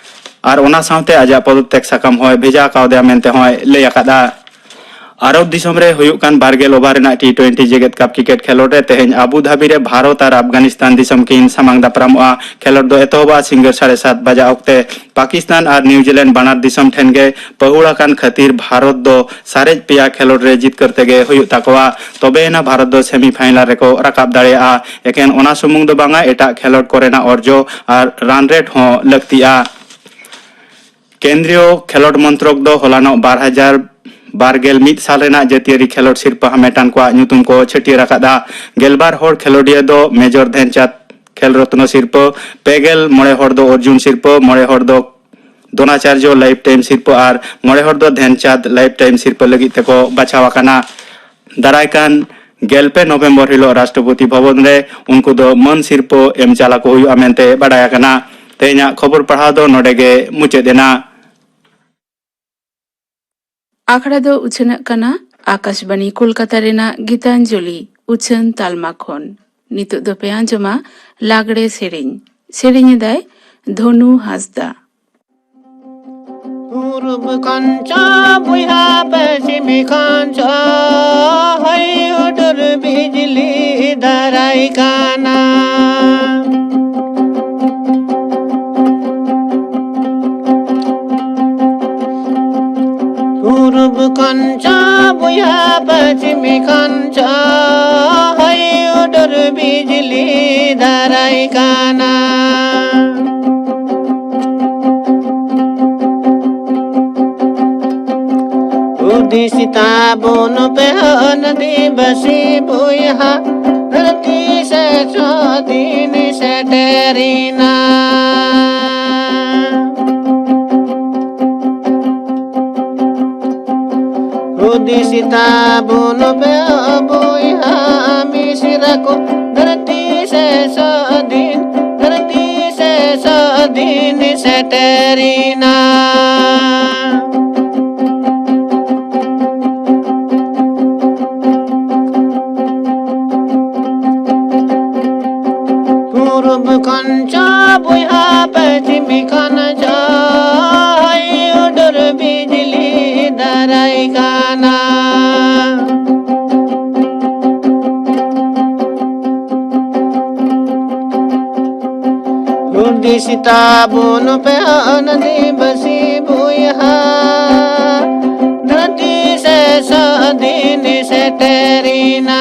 ᱟᱨ ᱚᱱᱟ ᱥᱟᱶᱛᱮ ᱟᱡᱟᱜ ᱯᱚᱫᱚᱛᱛᱮᱜ ᱥᱟᱠᱟᱢ ᱦᱚᱸᱭ ᱵᱷᱮᱡᱟ ᱠᱟᱣᱫᱮᱭᱟ ᱢᱮᱱᱛᱮ ᱦᱚᱸᱭ ᱞᱟᱹᱭ ᱟᱠᱟᱫᱼᱟ᱾ ᱟᱨᱚᱵ ᱫᱤᱥᱚᱢ ᱨᱮ ᱦᱩᱭᱩᱜ ᱠᱟᱱ ᱵᱟᱨ ᱜᱮᱞ ᱳᱵᱷᱟᱨ ᱨᱮᱱᱟᱜ ᱴᱤ ᱴᱩᱭᱮᱱᱴᱤ ᱡᱮᱜᱮᱛ ᱠᱟᱯ ᱠᱨᱤᱠᱮᱴ ᱠᱷᱮᱞᱳᱰ ᱨᱮ ᱛᱮᱦᱮᱧ ᱟᱵᱩ ᱫᱷᱟᱵᱤ ᱨᱮ ᱵᱷᱟᱨᱚᱛ ᱟᱨ ᱟᱯᱷᱜᱟᱱᱤᱥᱛᱟᱱ ᱫᱤᱥᱚᱢ ᱠᱤᱱ ᱥᱟᱢᱟᱝ ᱫᱟᱯᱨᱟᱢᱚᱜᱼᱟ᱾ ᱠᱷᱮᱞᱳᱰ ᱫᱚ ᱮᱛᱚᱦᱚᱵᱚᱜᱼᱟ ᱥᱤᱸᱜᱟᱹᱲ ᱥᱟᱲᱮ ᱥᱟᱛ ᱵᱟᱡᱟᱜ ᱚᱠᱛᱮ᱾ ᱯᱟᱠᱤᱥᱛᱟᱱ ᱟᱨ ᱱᱤᱣᱡᱤᱞᱮᱱᱰ ᱵᱟᱱᱟᱨ ᱫᱤᱥᱚᱢ ᱴᱷᱮᱱ ᱜᱮ ᱯᱟᱹᱦᱩᱲ ᱟᱠᱟᱱ ᱠᱷᱟᱹᱛᱤᱨ ᱵᱷᱟᱨᱚᱛ ᱫᱚ ᱥᱟᱨᱮᱡ ᱯᱮᱭᱟ ᱠᱷᱮᱞᱳᱰ ᱨᱮ ᱡᱤᱛᱠᱟᱹᱨ ᱛᱮᱜᱮ ᱦᱩᱭᱩᱜ ᱛᱟᱠᱚᱣᱟ᱾ ᱛᱚᱵᱮᱭᱮᱱᱟ ᱵᱷᱟᱨᱚᱛ ᱫᱚ ᱥᱮᱢᱤᱯᱷᱟᱭᱱᱟᱞ ᱨᱮᱠᱚ ᱨᱟᱠᱟᱵ ᱫᱟᱲᱮᱭᱟᱜᱼᱟ᱾ ᱮᱠᱮᱱ ᱚᱱᱟ ᱥᱩᱢᱩᱝ ᱫᱚ ᱵᱟᱝᱟ, ᱮᱴᱟᱜ ᱠᱷᱮᱞᱳᱰ ᱠᱚᱨᱮᱱᱟᱜ ᱚᱨᱡᱚ ᱟᱨ ᱨᱟᱱ ᱨᱮᱴ ᱦᱚᱸ ᱞᱟᱹᱠᱛᱤᱜᱼᱟ᱾ ᱠᱮᱱᱫᱨᱤᱭᱚ ᱠᱷᱮᱞᱳᱰ ᱢᱚᱱᱛᱨᱚᱠ ᱫᱚ ᱦᱚᱞᱟᱱᱚᱜ ᱵᱟᱨ ᱦᱟᱡᱟᱨ ᱵᱟᱨ ᱜᱮᱞ ᱢᱤᱫ ᱥᱟᱞ ᱨᱮᱱᱟᱜ ᱡᱟᱹᱛᱤᱭᱟᱹᱨᱤ ᱠᱷᱮᱞᱳᱰ ᱥᱤᱨᱯᱟᱹ ᱦᱟᱢᱮᱴᱟᱱ ᱠᱚᱣᱟᱜ ᱧᱩᱛᱩᱢ ᱠᱚ ᱪᱷᱟᱹᱴᱭᱟᱹᱨ ᱟᱠᱟᱫᱼᱟ᱾ ᱜᱮᱞᱵᱟᱨ ᱦᱚᱲ ᱠᱷᱮᱞᱳᱰᱤᱭᱟᱹ ᱫᱚ ᱢᱮᱡᱚᱨ ᱫᱷᱮᱱᱪᱟᱸᱫᱽ ᱠᱷᱮᱞ ᱨᱚᱛᱱᱚ ᱥᱤᱨᱯᱟᱹ, ᱯᱮ ᱜᱮᱞ ᱢᱚᱬᱮ ᱦᱚᱲ ᱫᱚ ᱚᱨᱡᱩᱱ ᱥᱤᱨᱯᱟᱹ, ᱢᱚᱬᱮ ᱦᱚᱲ ᱫᱚ ᱫᱨᱳᱱᱟᱪᱟᱨᱡᱚ ᱞᱟᱭᱤᱯᱷ ᱴᱟᱭᱤᱢ ᱥᱤᱨᱯᱟᱹ ᱟᱨ ᱢᱚᱬᱮ ᱦᱚᱲ ᱫᱚ ᱫᱷᱮᱱᱪᱟᱸᱫᱽ ᱞᱟᱭᱤᱯᱷ ᱴᱟᱭᱤᱢ ᱥᱤᱨᱯᱟᱹ ᱞᱟᱹᱜᱤᱫ ᱛᱮᱠᱚ ᱵᱟᱪᱷᱟᱣ ᱟᱠᱟᱱᱟ᱾ ᱫᱟᱨᱟᱭ ᱠᱟᱱ ᱜᱮᱞ ᱯᱮ ᱱᱚᱵᱷᱮᱢᱵᱚᱨ ᱦᱤᱞᱳᱜ ᱨᱟᱥᱴᱨᱚᱯᱚᱛᱤ ᱵᱷᱚᱵᱚᱱ ᱨᱮ ᱩᱱᱠᱩ ᱫᱚ ᱢᱟᱹᱱ ᱥᱤᱨᱯᱟᱹ ᱮᱢ ᱪᱟᱞ ᱟᱠᱚ ᱦᱩᱭᱩᱜᱼᱟ ᱢᱮᱱᱛᱮ ᱵᱟᱰᱟᱭ ᱟᱠᱟᱱᱟ᱾ ᱛᱮᱦᱮᱧᱟᱜ ᱠᱷᱚᱵᱚᱨ ᱯᱟᱲᱦᱟᱣ ᱫᱚ ᱱᱚᱰᱮ ᱜᱮ ᱢᱩᱪᱟᱹᱫ ᱮᱱᱟ᱾ ᱟᱠᱷᱲᱟ ᱫᱚ ᱩᱪᱷᱟᱹᱱᱚᱜ ᱠᱟᱱᱟ ᱟᱠᱟᱥᱵᱟᱬᱤ ᱠᱳᱞᱠᱟᱛᱟ ᱨᱮᱱᱟᱜ ᱜᱤᱛᱟᱧᱡᱚᱞᱤ ᱩᱪᱷᱟᱹᱱ ᱛᱟᱞᱢᱟ ᱠᱷᱚᱱ᱾ ᱱᱤᱛᱚᱜ ᱫᱚᱯᱮ ᱟᱸᱡᱚᱢᱟ ᱞᱟᱜᱽᱲᱮ ᱥᱮᱨᱮᱧ᱾ ᱥᱮᱨᱮᱧ ᱮᱫᱟᱭ ᱫᱷᱚᱱᱩ ᱦᱟᱸᱥᱫᱟ᱾ ᱯᱩᱨᱩᱵ ᱠᱷᱚᱱ ᱪᱚ ᱵᱚᱭᱦᱟ ᱯᱚᱪᱷᱤᱢ ᱠᱷᱚᱱ ᱪᱚ ᱦᱚᱭ ᱦᱩᱰᱩᱨ ᱵᱤᱡᱽᱞᱤ ᱫᱟᱨᱟᱭ ᱠᱟᱱᱟ᱾ ᱯᱩᱨᱩᱵ ᱠᱷᱚᱱ ᱪᱚ ᱵᱚᱭᱦᱟ ᱯᱚᱪᱷᱤᱢ ᱠᱷᱚᱱ ᱪᱚ ᱦᱚᱭ ᱦᱩᱰᱩᱨ ᱵᱤᱡᱽᱞᱤ ᱫᱟᱨᱟᱭ ᱠᱟᱱᱟ᱾ ᱦᱩᱫᱤᱥ ᱛᱟᱵᱚᱱ ᱯᱮ ᱦᱚᱸ ᱟᱹᱫᱤᱵᱟᱹᱥᱤ ᱵᱚᱭᱦᱟ, ᱫᱷᱟᱹᱨᱛᱤ ᱥᱮ ᱥᱟᱹᱫᱷᱤᱱ ᱥᱮᱴᱮᱨᱮᱱᱟ᱾ ᱦᱩᱫᱤᱥ ᱛᱟᱵᱚᱱ ᱯᱮ ᱵᱚᱭᱦᱟ ᱢᱤᱥᱨᱟ ᱠᱚ, ᱫᱷᱟᱹᱨᱛᱤ ᱥᱮ ᱥᱟᱹᱫᱷᱤᱱ, ᱫᱷᱟᱹᱨᱛᱤ ᱥᱮ ᱥᱟᱹᱫᱷᱤᱱ ᱥᱮᱴᱮᱨᱮᱱᱟ᱾ ᱯᱩᱨᱩᱵ ᱠᱷᱚᱱ ᱪᱚ ᱵᱚᱭᱦᱟ ᱯᱚᱪᱷᱤᱢ ᱠᱷᱚᱱ ᱪᱚ ᱦᱚᱭ ᱦᱩᱰᱩᱨ ᱵᱤᱡᱽᱞᱤ ᱫᱟᱨᱟᱭ ᱠᱟᱱᱟ᱾ ᱦᱩᱫᱤᱥ ᱛᱟᱵᱚᱱ ᱯᱮ ᱟᱹᱫᱤᱵᱟᱹᱥᱤ ᱵᱚᱭᱦᱟ, ᱫᱷᱟᱹᱨᱛᱤ ᱥᱮ ᱥᱟᱹᱫᱷᱤᱱ ᱥᱮᱴᱮᱨᱮᱱᱟ᱾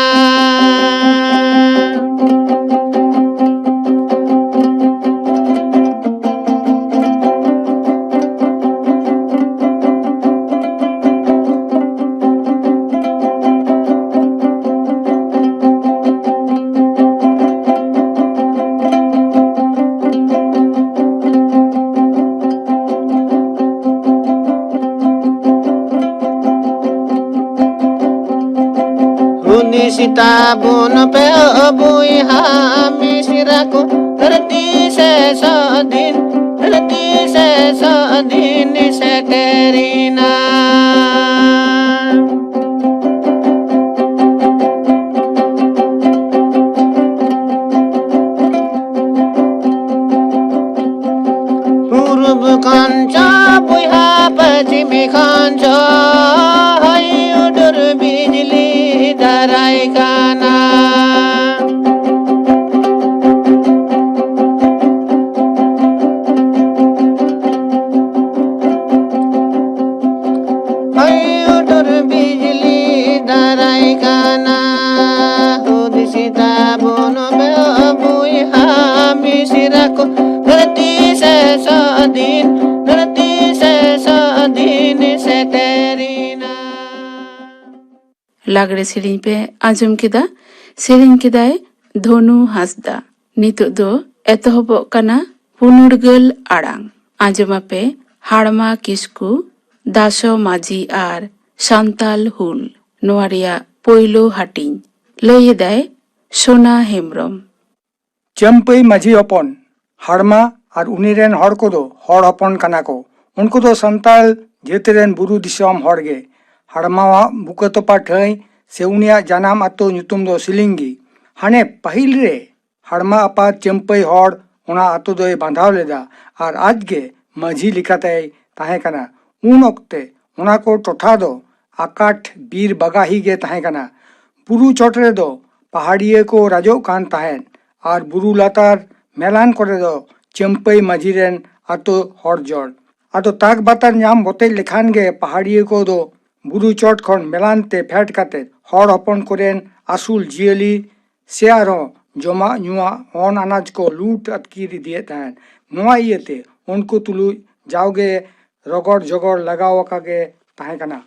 ᱥᱤᱛᱟᱵᱚᱱ ᱯᱮ ᱵᱚᱭᱦᱟ ᱢᱤᱥᱨᱟ ᱠᱚ, ᱫᱷᱟᱹᱨᱛᱤ ᱥᱮ ᱥᱟᱹᱫᱷᱤᱱ, ᱫᱷᱟᱹᱨᱛᱤ ᱥᱮ ᱥᱟᱹᱫᱷᱤᱱ ᱥᱮᱴᱮᱨᱮᱱᱟ᱾ ᱯᱩᱨᱩᱵ ᱠᱷᱚᱱ ᱪᱚ ᱵᱚᱭᱦᱟ ᱯᱚᱪᱷᱤᱢ ᱠᱷᱚᱱ ᱪᱚ, ᱦᱚᱭ ᱦᱩᱰᱩᱨ ᱵᱤᱡᱽᱞᱤ ᱫᱟᱨᱟᱭ ᱠᱟᱱᱟ᱾ ᱦᱚᱭ ᱦᱩᱰᱩᱨ ᱵᱤᱡᱽᱞᱤ ᱫᱟᱨᱟᱭ ᱠᱟᱱᱟ᱾ ᱦᱩᱫᱤᱥ ᱛᱟᱵᱚᱱ ᱢᱮ ᱵᱚᱭᱦᱟ ᱢᱤᱥᱨᱟ ᱠᱚ, ᱫᱷᱟᱹᱨᱛᱤ ᱥᱮ ᱥᱟᱹᱫᱷᱤᱱ, ᱫᱷᱟᱹᱨᱛᱤ ᱥᱮ ᱥᱟᱹᱫᱷᱤᱱ ᱥᱮᱴᱮᱨᱮᱱᱟ᱾ ᱞᱟᱜᱽᱲᱮ ᱥᱮᱨᱮᱧ ᱯᱮ ᱟᱸᱡᱚᱢ ᱠᱮᱫᱟ᱾ ᱥᱮᱨᱮᱧ ᱠᱮᱫᱟᱭ ᱫᱷᱚᱱᱩ ᱦᱟᱸᱥᱫᱟ᱾ ᱱᱤᱛᱚᱜ ᱫᱚ ᱮᱛᱚᱦᱚᱵᱚᱜ ᱠᱟᱱᱟ ᱯᱩᱱᱩᱲᱜᱟᱹᱞ ᱟᱲᱟᱝ᱾ ᱟᱸᱡᱚᱢᱟᱯᱮ ᱦᱟᱲᱢᱟ ᱠᱤᱥᱠᱩ, ᱫᱟᱥᱚ ᱢᱟᱹᱡᱷᱤ ᱟᱨ ᱥᱟᱱᱛᱟᱞ ᱦᱩᱞ, ᱱᱚᱣᱟ ᱨᱮᱭᱟᱜ ᱯᱳᱭᱞᱳ ᱦᱟᱹᱴᱤᱧ᱾ ᱞᱟᱹᱭ ᱮᱫᱟᱭ ᱥᱳᱱᱟ ᱦᱮᱢᱵᱽᱨᱚᱢ᱾ ᱪᱟᱹᱢᱯᱟᱹᱭ ᱢᱟᱹᱡᱷᱤ ᱦᱚᱯᱚᱱ᱾ ᱦᱟᱲᱢᱟ ᱟᱨ ᱩᱱᱤ ᱨᱮᱱ ᱦᱚᱲ ᱠᱚᱫᱚ ᱦᱚᱲ ᱦᱚᱯᱚᱱ ᱠᱟᱱᱟ ᱠᱚ᱾ ᱩᱱᱠᱩ ᱫᱚ ᱥᱟᱱᱛᱟᱲ ᱡᱟᱹᱛ ᱨᱮᱱ ᱵᱩᱨᱩ ᱫᱤᱥᱚᱢ ᱦᱚᱲ ᱜᱮ᱾ ᱦᱟᱲᱢᱟᱣᱟᱜ ᱵᱩᱠᱟᱹ ᱛᱚᱯᱟ ᱴᱷᱟᱹᱭ ᱥᱮ ᱩᱱᱤᱭᱟᱜ ᱡᱟᱱᱟᱢ ᱟᱛᱳ ᱧᱩᱛᱩᱢ ᱫᱚ ᱥᱤᱞᱤᱝᱜᱤ᱾ ᱦᱟᱱᱮ ᱯᱟᱹᱦᱤᱞ ᱨᱮ ᱦᱟᱲᱢᱟ ᱟᱯᱟᱛ ᱪᱟᱹᱢᱯᱟᱹᱭ ᱦᱚᱲ ᱚᱱᱟ ᱟᱛᱳ ᱫᱚᱭ ᱵᱟᱸᱫᱷᱟᱣ ᱞᱮᱫᱟ ᱟᱨ ᱟᱡ ᱜᱮ ᱢᱟᱹᱡᱷᱤ ᱞᱮᱠᱟᱛᱮᱭ ᱛᱟᱦᱮᱸ ᱠᱟᱱᱟ᱾ ᱩᱱ ᱚᱠᱛᱮ ᱚᱱᱟ ᱠᱚ ᱴᱚᱴᱷᱟ ᱫᱚ ᱟᱠᱟᱴ ᱵᱤᱨ ᱵᱟᱜᱟᱦᱤ ᱜᱮ ᱛᱟᱦᱮᱸ ᱠᱟᱱᱟ᱾ ᱵᱩᱨᱩ ᱪᱚᱴ ᱨᱮᱫᱚ ᱯᱟᱦᱟᱲᱤᱭᱟᱹ ᱠᱚ ᱨᱟᱡᱚᱜ ᱠᱟᱱ ᱛᱟᱦᱮᱸᱫ ᱟᱨ ᱵᱩᱨᱩ ᱞᱟᱛᱟᱨ ᱢᱮᱞᱟᱱ ᱠᱚᱨᱮ ᱫᱚ ᱪᱟᱹᱢᱯᱟᱹᱭ ᱢᱟᱹᱡᱷᱤ ᱨᱮᱱ ᱟᱛᱳ ᱦᱚᱲ ᱡᱚᱲ᱾ ᱟᱫᱚ ᱛᱟᱠ ᱵᱟᱛᱟᱨ ᱧᱟᱢ ᱵᱚᱛᱮᱡ ᱞᱮᱠᱷᱟᱱ ᱜᱮ ᱯᱟᱦᱟᱲᱤᱭᱟᱹ ᱠᱚᱫᱚ ᱵᱩᱨᱩ ᱪᱚᱴ ᱠᱷᱚᱱ ᱢᱮᱞᱟᱱ ᱛᱮ ᱯᱷᱮᱰ ᱠᱟᱛᱮ ᱦᱚᱲ ᱦᱚᱯᱚᱱ ᱠᱚᱨᱮᱱ ᱟᱹᱥᱩᱞ ᱡᱤᱭᱟᱹᱞᱤ ᱥᱮ ᱟᱨᱦᱚᱸ ᱡᱚᱢᱟᱜ ᱧᱩᱣᱟᱜ ᱚᱱ ᱟᱱᱟᱡ ᱠᱚ ᱞᱩᱴ ᱟᱹᱛᱠᱤᱨ ᱤᱫᱤᱭᱮᱫ ᱛᱟᱦᱮᱸᱫ᱾ ᱱᱚᱣᱟ ᱤᱭᱟᱹᱛᱮ ᱩᱱᱠᱩ ᱛᱩᱞᱩᱡ ᱡᱟᱣᱜᱮ ᱨᱚᱜᱚᱲ ᱡᱚᱜᱚᱲ ᱞᱟᱜᱟᱣ ᱟᱠᱟ ᱜᱮ ᱛᱟᱦᱮᱸ ᱠᱟᱱᱟ᱾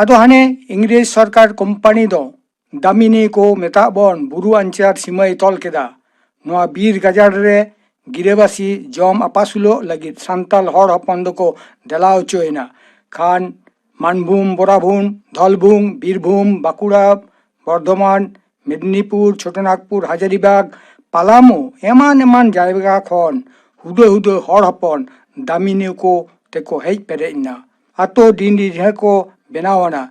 ᱟᱫᱚ ᱦᱟᱱᱮ ᱤᱝᱨᱮᱡᱽ ᱥᱚᱨᱠᱟᱨ ᱠᱳᱢᱯᱟᱱᱤ ᱫᱚ ᱫᱟᱢᱤᱱᱤ ᱠᱚ ᱢᱮᱛᱟᱜ ᱵᱚᱱ ᱵᱩᱨᱩ ᱟᱧᱪᱟᱨ ᱥᱤᱢᱟᱹᱭ ᱛᱚᱞ ᱠᱮᱫᱟ᱾ ᱱᱚᱣᱟ ᱵᱤᱨ ᱜᱟᱡᱟᱲ ᱨᱮ ᱜᱤᱨᱟᱹᱵᱟᱹᱥᱤ ᱡᱚᱢ ᱟᱯᱟᱥᱩᱞᱚᱜ ᱞᱟᱹᱜᱤᱫ ᱥᱟᱱᱛᱟᱞ ᱦᱚᱲ ᱦᱚᱯᱚᱱ ᱫᱚᱠᱚ ᱫᱮᱞᱟ ᱦᱚᱪᱚᱭᱮᱱᱟ᱾ ᱠᱷᱟᱱ ᱢᱟᱱᱵᱷᱩᱢ, ᱵᱚᱨᱟᱵᱷᱩᱢ, ᱫᱷᱚᱞᱵᱷᱩᱢ, ᱵᱤᱨᱵᱷᱩᱢ, ᱵᱟᱸᱠᱩᱲᱟ, ᱵᱚᱨᱫᱷᱚᱢᱟᱱ, ᱢᱮᱫᱽᱱᱤᱯᱩᱨ, ᱪᱷᱳᱴᱳᱱᱟᱜᱽᱯᱩᱨ, ᱦᱟᱡᱟᱨᱤᱵᱟᱜᱽ, ᱯᱟᱞᱟᱢᱩ ᱮᱢᱟᱱ ᱮᱢᱟᱱ ᱡᱟᱭᱜᱟ ᱠᱷᱚᱱ ᱦᱩᱫᱟᱹ ᱦᱩᱫᱟᱹ ᱦᱚᱲ ᱦᱚᱯᱚᱱ ᱫᱟᱢᱤᱱᱤᱭᱟᱹ ᱠᱚ ᱛᱮᱠᱚ ᱦᱮᱡ ᱯᱮᱨᱮᱡ ᱮᱱᱟ᱾ ᱟᱛᱳ ᱰᱤᱱᱰᱤ ᱰᱷᱮ ᱠᱚ ᱵᱮᱱᱟᱣ ᱟᱱᱟ᱾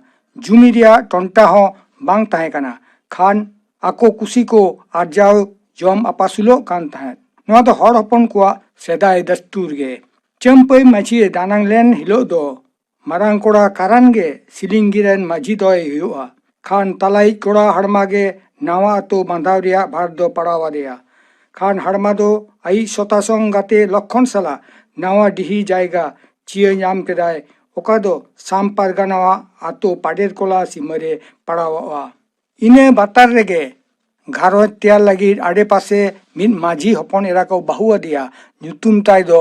ᱡᱩᱢᱤ ᱨᱮᱭᱟᱜ ᱴᱚᱱᱴᱟ ᱦᱚᱸ ᱵᱟᱝ ᱛᱟᱦᱮᱸ ᱠᱟᱱᱟ᱾ ᱠᱷᱟᱱ ᱟᱠᱚ ᱠᱩᱥᱤ ᱠᱚ ᱟᱨᱡᱟᱣ ᱡᱚᱢ ᱟᱯᱟᱥᱩᱞᱚᱜ ᱠᱟᱱ ᱛᱟᱦᱮᱸᱫ᱾ ᱱᱚᱣᱟ ᱫᱚ ᱦᱚᱲ ᱦᱚᱯᱚᱱ ᱠᱚᱣᱟᱜ ᱥᱮᱫᱟᱭ ᱫᱟᱥᱛᱩᱨ ᱜᱮ᱾ ᱪᱟᱹᱢᱯᱟᱹᱭ ᱢᱟᱹᱡᱷᱤ ᱮ ᱫᱟᱱᱟᱝ ᱞᱮᱱ ᱦᱤᱞᱳᱜ ᱫᱚ ᱢᱟᱨᱟᱝ ᱠᱚᱲᱟ ᱠᱟᱨᱟᱱ ᱜᱮ ᱥᱤᱞᱤᱝᱜᱤ ᱨᱮᱱ ᱢᱟᱹᱡᱷᱤ ᱫᱚᱭ ᱦᱩᱭᱩᱜᱼᱟ᱾ ᱠᱷᱟᱱ ᱛᱟᱞᱟᱭᱤᱡ ᱠᱚᱲᱟ ᱦᱟᱲᱢᱟ ᱜᱮ ᱱᱟᱣᱟ ᱟᱛᱳ ᱵᱟᱸᱫᱷᱟᱣ ᱨᱮᱭᱟᱜ ᱵᱷᱟᱨ ᱫᱚ ᱯᱟᱲᱟᱣ ᱟᱫᱮᱭᱟ᱾ ᱠᱷᱟᱱ ᱦᱟᱲᱢᱟ ᱫᱚ ᱟᱭᱤᱡ ᱥᱚᱛᱟᱥᱚᱝ ᱜᱟᱛᱮ ᱞᱚᱠᱷᱚᱱ ᱥᱟᱞᱟᱜ ᱱᱟᱣᱟ ᱰᱤᱦᱤ ᱡᱟᱭᱜᱟ ᱪᱤᱭᱟᱹ ᱧᱟᱢ ᱠᱮᱫᱟᱭ, ᱚᱠᱟ ᱫᱚ ᱥᱟᱢ ᱯᱟᱨᱜᱟᱱᱟᱣᱟᱜ ᱟᱛᱳ ᱯᱟᱰᱮᱨᱠᱚᱞᱟ ᱥᱤᱢᱟᱹ ᱨᱮ ᱯᱟᱲᱟᱣᱚᱜᱼᱟ᱾ ᱤᱱᱟᱹ ᱵᱟᱛᱟᱨ ᱨᱮᱜᱮ ᱜᱷᱟᱨᱚᱸᱡᱽ ᱛᱮᱭᱟᱨ ᱞᱟᱹᱜᱤᱫ ᱟᱰᱮᱯᱟᱥᱮ ᱢᱤᱫ ᱢᱟᱹᱡᱷᱤ ᱦᱚᱯᱚᱱ ᱮᱨᱟ ᱠᱚ ᱵᱟᱹᱦᱩ ᱟᱫᱮᱭᱟ᱾ ᱧᱩᱛᱩᱢ ᱛᱟᱭ ᱫᱚ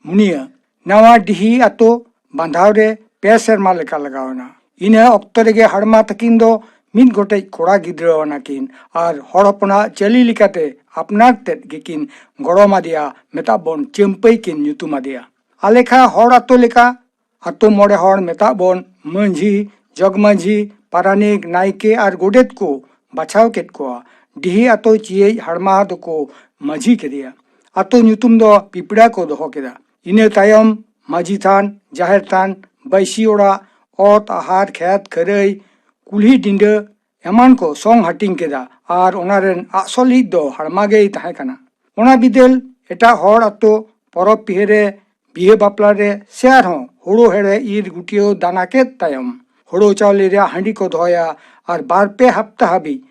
ᱢᱩᱱᱤᱭᱟᱹ᱾ ᱱᱟᱣᱟ ᱰᱤᱦᱤ ᱟᱛᱳ ᱵᱟᱸᱫᱷᱟᱣ ᱨᱮ ᱯᱮ ᱥᱮᱨᱢᱟ ᱞᱮᱠᱟ ᱞᱟᱜᱟᱣ ᱮᱱᱟ᱾ ᱤᱱᱟᱹ ᱚᱠᱛᱚ ᱨᱮᱜᱮ ᱦᱟᱲᱢᱟ ᱛᱟᱹᱠᱤᱱ ᱫᱚ ᱢᱤᱫ ᱜᱚᱴᱮᱡ ᱠᱚᱲᱟ ᱜᱤᱫᱽᱨᱟᱹ ᱟᱱᱟᱠᱤᱱ ᱟᱨ ᱦᱚᱲ ᱦᱚᱯᱚᱱᱟᱜ ᱪᱟᱹᱞᱤ ᱞᱮᱠᱟᱛᱮ ᱟᱯᱱᱟᱨ ᱛᱮᱫ ᱜᱮᱠᱤᱱ ᱜᱚᱲᱚᱢ ᱟᱫᱮᱭᱟ᱾ ᱢᱮᱛᱟᱜ ᱵᱚᱱ ᱪᱟᱹᱢᱯᱟᱹᱭ ᱠᱤᱱ ᱧᱩᱛᱩᱢ ᱟᱫᱮᱭᱟ᱾ ᱟᱞᱮᱠᱷᱟ ᱦᱚᱲ ᱟᱛᱳ ᱞᱮᱠᱟ ᱟᱛᱳ ᱢᱚᱬᱮ ᱦᱚᱲ ᱢᱮᱛᱟᱜ ᱵᱚᱱ ᱢᱟᱹᱡᱷᱤ, ᱡᱚᱜᱽᱢᱟᱹᱡᱷᱤ, ᱯᱟᱨᱟᱱᱤᱠ, ᱱᱟᱭᱠᱮ ᱟᱨ ᱜᱚᱰᱮᱛ ᱠᱚ ᱵᱟᱪᱷᱟᱣ ᱠᱮᱫ ᱠᱚᱣᱟ᱾ ᱰᱤᱦᱤ ᱟᱛᱳ ᱪᱤᱭᱟᱹᱭᱤᱡ ᱦᱟᱲᱢᱟ ᱫᱚᱠᱚ ᱢᱟᱹᱡᱷᱤ ᱠᱮᱫᱮᱭᱟ᱾ ᱟᱛᱳ ᱧᱩᱛᱩᱢ ᱫᱚ ᱯᱤᱯᱲᱟ ᱠᱚ ᱫᱚᱦᱚ ᱠᱮᱫᱟ᱾ ᱤᱱᱟᱹ ᱛᱟᱭᱚᱢ ᱢᱟᱹᱡᱷᱤ ᱛᱷᱟᱱ, ᱡᱟᱦᱮᱨ ᱛᱷᱟᱱ, ᱵᱟᱹᱭᱥᱤ ᱚᱲᱟᱜ, ᱚᱛ, ᱟᱦᱟᱨ, ᱠᱷᱮᱛ, ᱠᱷᱟᱹᱨᱟᱹᱭ, ᱠᱩᱞᱦᱤ ᱰᱤᱸᱰᱟᱹ ᱮᱢᱟᱱ ᱠᱚ ᱥᱚᱝ ᱦᱟᱹᱴᱤᱧ ᱠᱮᱫᱟ ᱟᱨ ᱚᱱᱟ ᱨᱮᱱ ᱟᱥᱚᱞᱤᱡ ᱫᱚ ᱦᱟᱲᱢᱟ ᱜᱮᱭ ᱛᱟᱦᱮᱸ ᱠᱟᱱᱟ᱾ ᱚᱱᱟ ᱵᱤᱫᱟᱹᱞ ᱮᱴᱟᱜ ᱦᱚᱲ ᱟᱛᱳ ᱯᱚᱨᱚᱵᱽ ᱯᱤᱦᱟᱹ ᱨᱮ, ᱵᱤᱦᱟᱹ ᱵᱟᱯᱞᱟ ᱨᱮ ᱥᱮ ᱟᱨᱦᱚᱸ ᱦᱳᱲᱳ ᱦᱮᱲᱦᱮᱫ ᱤᱨ ᱜᱩᱴᱭᱟᱹᱣ ᱫᱟᱱᱟ ᱠᱮᱫ ᱛᱟᱭᱚᱢ ᱦᱳᱲᱳ ᱪᱟᱣᱞᱮ ᱨᱮᱭᱟᱜ ᱦᱟᱺᱰᱤ ᱠᱚ ᱫᱚᱦᱚᱭᱟ ᱟᱨ ᱵᱟᱨ ᱯᱮ ᱦᱟᱯᱛᱟ ᱦᱟᱹᱵᱤᱡ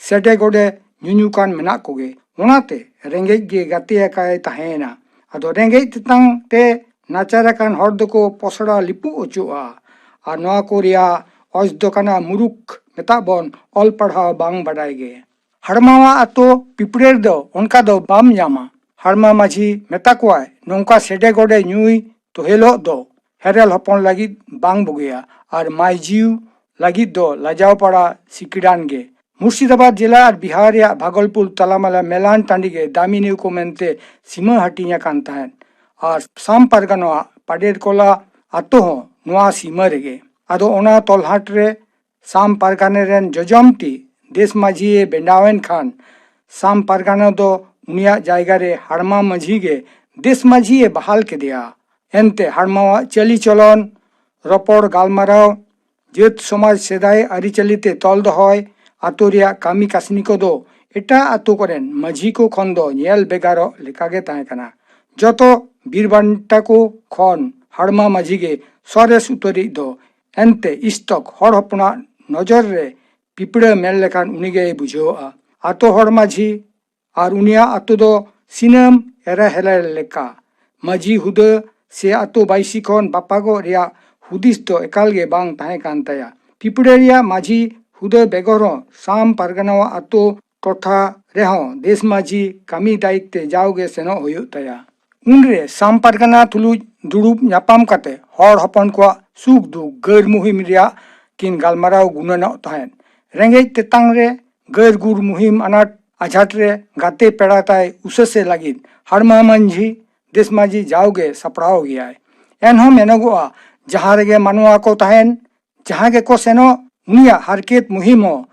ᱥᱮᱰᱮ ᱜᱚᱰᱮ ᱧᱩᱧᱩ ᱠᱟᱱ ᱢᱮᱱᱟᱜ ᱠᱚᱜᱮ᱾ ᱚᱱᱟᱛᱮ ᱨᱮᱸᱜᱮᱡ ᱜᱮ ᱜᱟᱛᱮ ᱟᱠᱟᱭ ᱛᱟᱦᱮᱸᱭᱮᱱᱟ᱾ ᱟᱫᱚ ᱨᱮᱸᱜᱮᱡ ᱛᱮᱛᱟᱝ ᱛᱮ ᱱᱟᱪᱟᱨ ᱟᱠᱟᱱ ᱦᱚᱲ ᱫᱚᱠᱚ ᱯᱚᱥᱲᱟ ᱞᱤᱯᱩᱜ ᱚᱪᱚᱜᱼᱟ᱾ ᱟᱨ ᱱᱚᱣᱟ ᱠᱚ ᱨᱮᱭᱟᱜ ᱚᱡᱽ ᱫᱚ ᱠᱟᱱᱟ ᱢᱩᱨᱩᱠᱷ, ᱢᱮᱛᱟᱜ ᱵᱚᱱ ᱚᱞ ᱯᱟᱲᱦᱟᱣ ᱵᱟᱝ ᱵᱟᱰᱟᱭ ᱜᱮ᱾ ᱦᱟᱲᱢᱟᱣᱟᱜ ᱟᱛᱳ ᱯᱤᱯᱲᱟᱹ ᱨᱮᱫᱚ ᱚᱱᱠᱟ ᱫᱚ ᱵᱟᱢ ᱧᱟᱢᱟ᱾ ᱦᱟᱲᱢᱟ ᱢᱟᱹᱡᱷᱤ ᱢᱮᱛᱟ ᱠᱚᱣᱟᱭ, ᱱᱚᱝᱠᱟ ᱥᱮᱰᱮ ᱜᱚᱰᱮ ᱧᱩᱭ ᱛᱚᱦᱮᱞᱚᱜ ᱫᱚ ᱦᱮᱨᱮᱞ ᱦᱚᱯᱚᱱ ᱞᱟᱹᱜᱤᱫ ᱵᱟᱝ ᱵᱩᱜᱤᱭᱟ ᱟᱨ ᱢᱟᱹᱭᱡᱤᱣ ᱞᱟᱹᱜᱤᱫ ᱫᱚ ᱞᱟᱡᱟᱣ ᱯᱟᱲᱟ ᱥᱤᱠᱲᱟᱱ ᱜᱮ᱾ ᱢᱩᱨᱥᱤᱫᱟᱵᱟᱫᱽ ᱡᱮᱞᱟ ᱟᱨ ᱵᱤᱦᱟᱨ ᱨᱮᱭᱟᱜ ᱵᱷᱟᱜᱚᱞᱯᱩᱨ ᱛᱟᱞᱟᱢᱟᱞᱟ ᱢᱮᱞᱟᱱ ᱴᱟᱺᱰᱤ ᱜᱮ ᱫᱟᱢᱤᱱᱤ ᱠᱚ ᱢᱮᱱᱛᱮ ᱥᱤᱢᱟᱹ ᱦᱟᱹᱴᱤᱧ ᱟᱠᱟᱱ ᱛᱟᱦᱮᱸᱫ ᱟᱨ ᱥᱟᱢ ᱯᱟᱨᱜᱟᱱᱟᱣᱟᱜ ᱯᱟᱰᱮᱨᱠᱚᱞᱟ ᱟᱛᱳ ᱦᱚᱸ ᱱᱚᱣᱟ ᱥᱤᱢᱟᱹ ᱨᱮᱜᱮ᱾ ᱟᱫᱚ ᱚᱱᱟ ᱛᱚᱞᱦᱟᱴ ᱨᱮ ᱥᱟᱢ ᱯᱟᱨᱜᱟᱱᱟ ᱨᱮᱱ ᱡᱚᱡᱚᱢ ᱛᱤ ᱫᱮᱥ ᱢᱟᱹᱡᱷᱤᱭᱮ ᱵᱮᱱᱟᱣᱮᱱ ᱠᱷᱟᱱ, ᱥᱟᱢ ᱯᱟᱨᱜᱟᱱᱟ ᱫᱚ ᱩᱱᱤᱭᱟᱜ ᱡᱟᱭᱜᱟ ᱨᱮ ᱦᱟᱲᱢᱟ ᱢᱟᱹᱡᱷᱤ ᱜᱮ ᱫᱮᱥ ᱢᱟᱹᱡᱷᱤᱭᱮ ᱵᱟᱦᱟᱞ ᱠᱮᱫᱮᱭᱟ᱾ ᱮᱱᱛᱮ ᱦᱟᱲᱢᱟᱣᱟᱜ ᱪᱟᱹᱞᱤ ᱪᱚᱞᱚᱱ, ᱨᱚᱯᱚᱲ ᱜᱟᱞᱢᱟᱨᱟᱣ, ᱡᱟᱹᱛ ᱥᱚᱢᱟᱡᱽ ᱥᱮᱫᱟᱭ ᱟᱹᱨᱤᱪᱟᱹᱞᱤ ᱛᱮ ᱛᱚᱞ ᱫᱚᱦᱚᱭ, ᱟᱛᱳ ᱨᱮᱭᱟᱜ ᱠᱟᱹᱢᱤ ᱠᱟᱹᱥᱱᱤ ᱠᱚᱫᱚ ᱮᱴᱟᱜ ᱟᱛᱳ ᱠᱚᱨᱮᱱ ᱢᱟᱹᱡᱷᱤ ᱠᱚ ᱠᱷᱚᱱ ᱫᱚ ᱧᱮᱞ ᱵᱷᱮᱜᱟᱨᱚᱜ ᱞᱮᱠᱟᱜᱮ ᱛᱟᱦᱮᱸ ᱠᱟᱱᱟ᱾ ᱡᱚᱛᱚ ᱵᱤᱨ ᱵᱟᱱᱴᱟ ᱠᱚ ᱠᱷᱚᱱ ᱦᱟᱲᱢᱟ ᱢᱟᱹᱡᱷᱤ ᱜᱮ ᱥᱚᱨᱮᱥ ᱩᱛᱟᱹᱨᱤᱡ ᱫᱚ᱾ ᱮᱱᱛᱮ ᱤᱥᱛᱚᱠ ᱦᱚᱲ ᱦᱚᱯᱚᱱᱟᱜ ᱱᱚᱡᱚᱨ ᱨᱮ ᱯᱤᱯᱲᱟᱹ ᱢᱮᱱ ᱞᱮᱠᱷᱟᱱ ᱩᱱᱤᱜᱮᱭ ᱵᱩᱡᱷᱟᱹᱣᱜᱼᱟ᱾ ᱟᱛᱳ ᱦᱚᱲ ᱢᱟᱹᱡᱷᱤ ᱟᱨ ᱩᱱᱤᱭᱟᱜ ᱟᱛᱳ ᱫᱚ ᱥᱤᱱᱟᱹᱢ ᱮᱨᱟ ᱦᱮᱞᱮ ᱞᱮᱠᱟ᱾ ᱢᱟᱹᱡᱷᱤ ᱦᱩᱫᱟᱹ ᱥᱮ ᱟᱛᱳ ᱵᱟᱹᱭᱥᱤ ᱠᱷᱚᱱ ᱵᱟᱯᱟᱜᱚᱜ ᱨᱮᱭᱟᱜ ᱦᱩᱫᱤᱥ ᱫᱚ ᱮᱠᱟᱞ ᱜᱮ ᱵᱟᱝ ᱛᱟᱦᱮᱸ ᱠᱟᱱ ᱛᱟᱭᱟ᱾ ᱯᱤᱯᱲᱟᱹ ᱨᱮᱭᱟᱜ ᱢᱟᱹᱡᱷᱤ ᱦᱩᱫᱟᱹ ᱵᱮᱜᱚᱨ ᱦᱚᱸ ᱥᱟᱢ ᱯᱟᱨᱜᱟᱱᱟᱣᱟᱜ ᱟᱛᱳ ᱴᱚᱴᱷᱟ ᱨᱮᱦᱚᱸ ᱫᱮᱥ ᱢᱟᱹᱡᱷᱤ ᱠᱟᱹᱢᱤ ᱫᱟᱭᱤᱛ ᱛᱮ ᱡᱟᱣᱜᱮ ᱥᱮᱱᱚᱜ ᱦᱩᱭᱩᱜ ᱛᱟᱭᱟ᱾ ᱩᱱᱨᱮ ᱥᱟᱢ ᱯᱟᱨᱜᱟᱱᱟ ᱛᱩᱞᱩᱡ ᱫᱩᱲᱩᱵ ᱧᱟᱯᱟᱢ ᱠᱟᱛᱮ ᱦᱚᱲ ᱦᱚᱯᱚᱱ ᱠᱚᱣᱟᱜ ᱥᱩᱠ ᱫᱩᱠ ᱜᱟᱹᱨ ᱢᱩᱦᱤᱢ ᱨᱮᱭᱟᱜ ᱠᱤᱱ ᱜᱟᱞᱢᱟᱨᱟᱣ ᱜᱩᱱᱟᱹᱱᱚᱜ ᱛᱟᱦᱮᱸᱫ᱾ ᱨᱮᱸᱜᱮᱡ ᱛᱮᱛᱟᱝ ᱨᱮ ᱜᱟᱹᱨ ᱜᱩᱨ ᱢᱩᱦᱤᱢ ᱟᱱᱟᱴ ᱟᱡᱷᱟᱴ ᱨᱮ ᱜᱟᱛᱮ ᱯᱮᱲᱟ ᱛᱟᱭ ᱩᱥᱟᱹᱥᱮ ᱞᱟᱹᱜᱤᱫ ᱦᱟᱲᱢᱟ ᱢᱟᱹᱡᱷᱤ ᱫᱮᱥ ᱢᱟᱹᱡᱷᱤ ᱡᱟᱣᱜᱮ ᱥᱟᱯᱲᱟᱣ ᱜᱮᱭᱟᱭ᱾ ᱮᱱᱦᱚᱸ ᱢᱮᱱᱚᱜᱚᱜᱼᱟ, ᱡᱟᱦᱟᱸ ᱨᱮᱜᱮ ᱢᱟᱱᱣᱟ ᱠᱚ ᱛᱟᱦᱮᱱ, ᱡᱟᱦᱟᱸ ᱜᱮᱠᱚ ᱥᱮᱱᱚᱜ, ᱩᱱᱤᱭᱟᱜ ᱦᱟᱨᱠᱮᱛ ᱢᱩᱦᱤᱢ ᱦᱚᱸ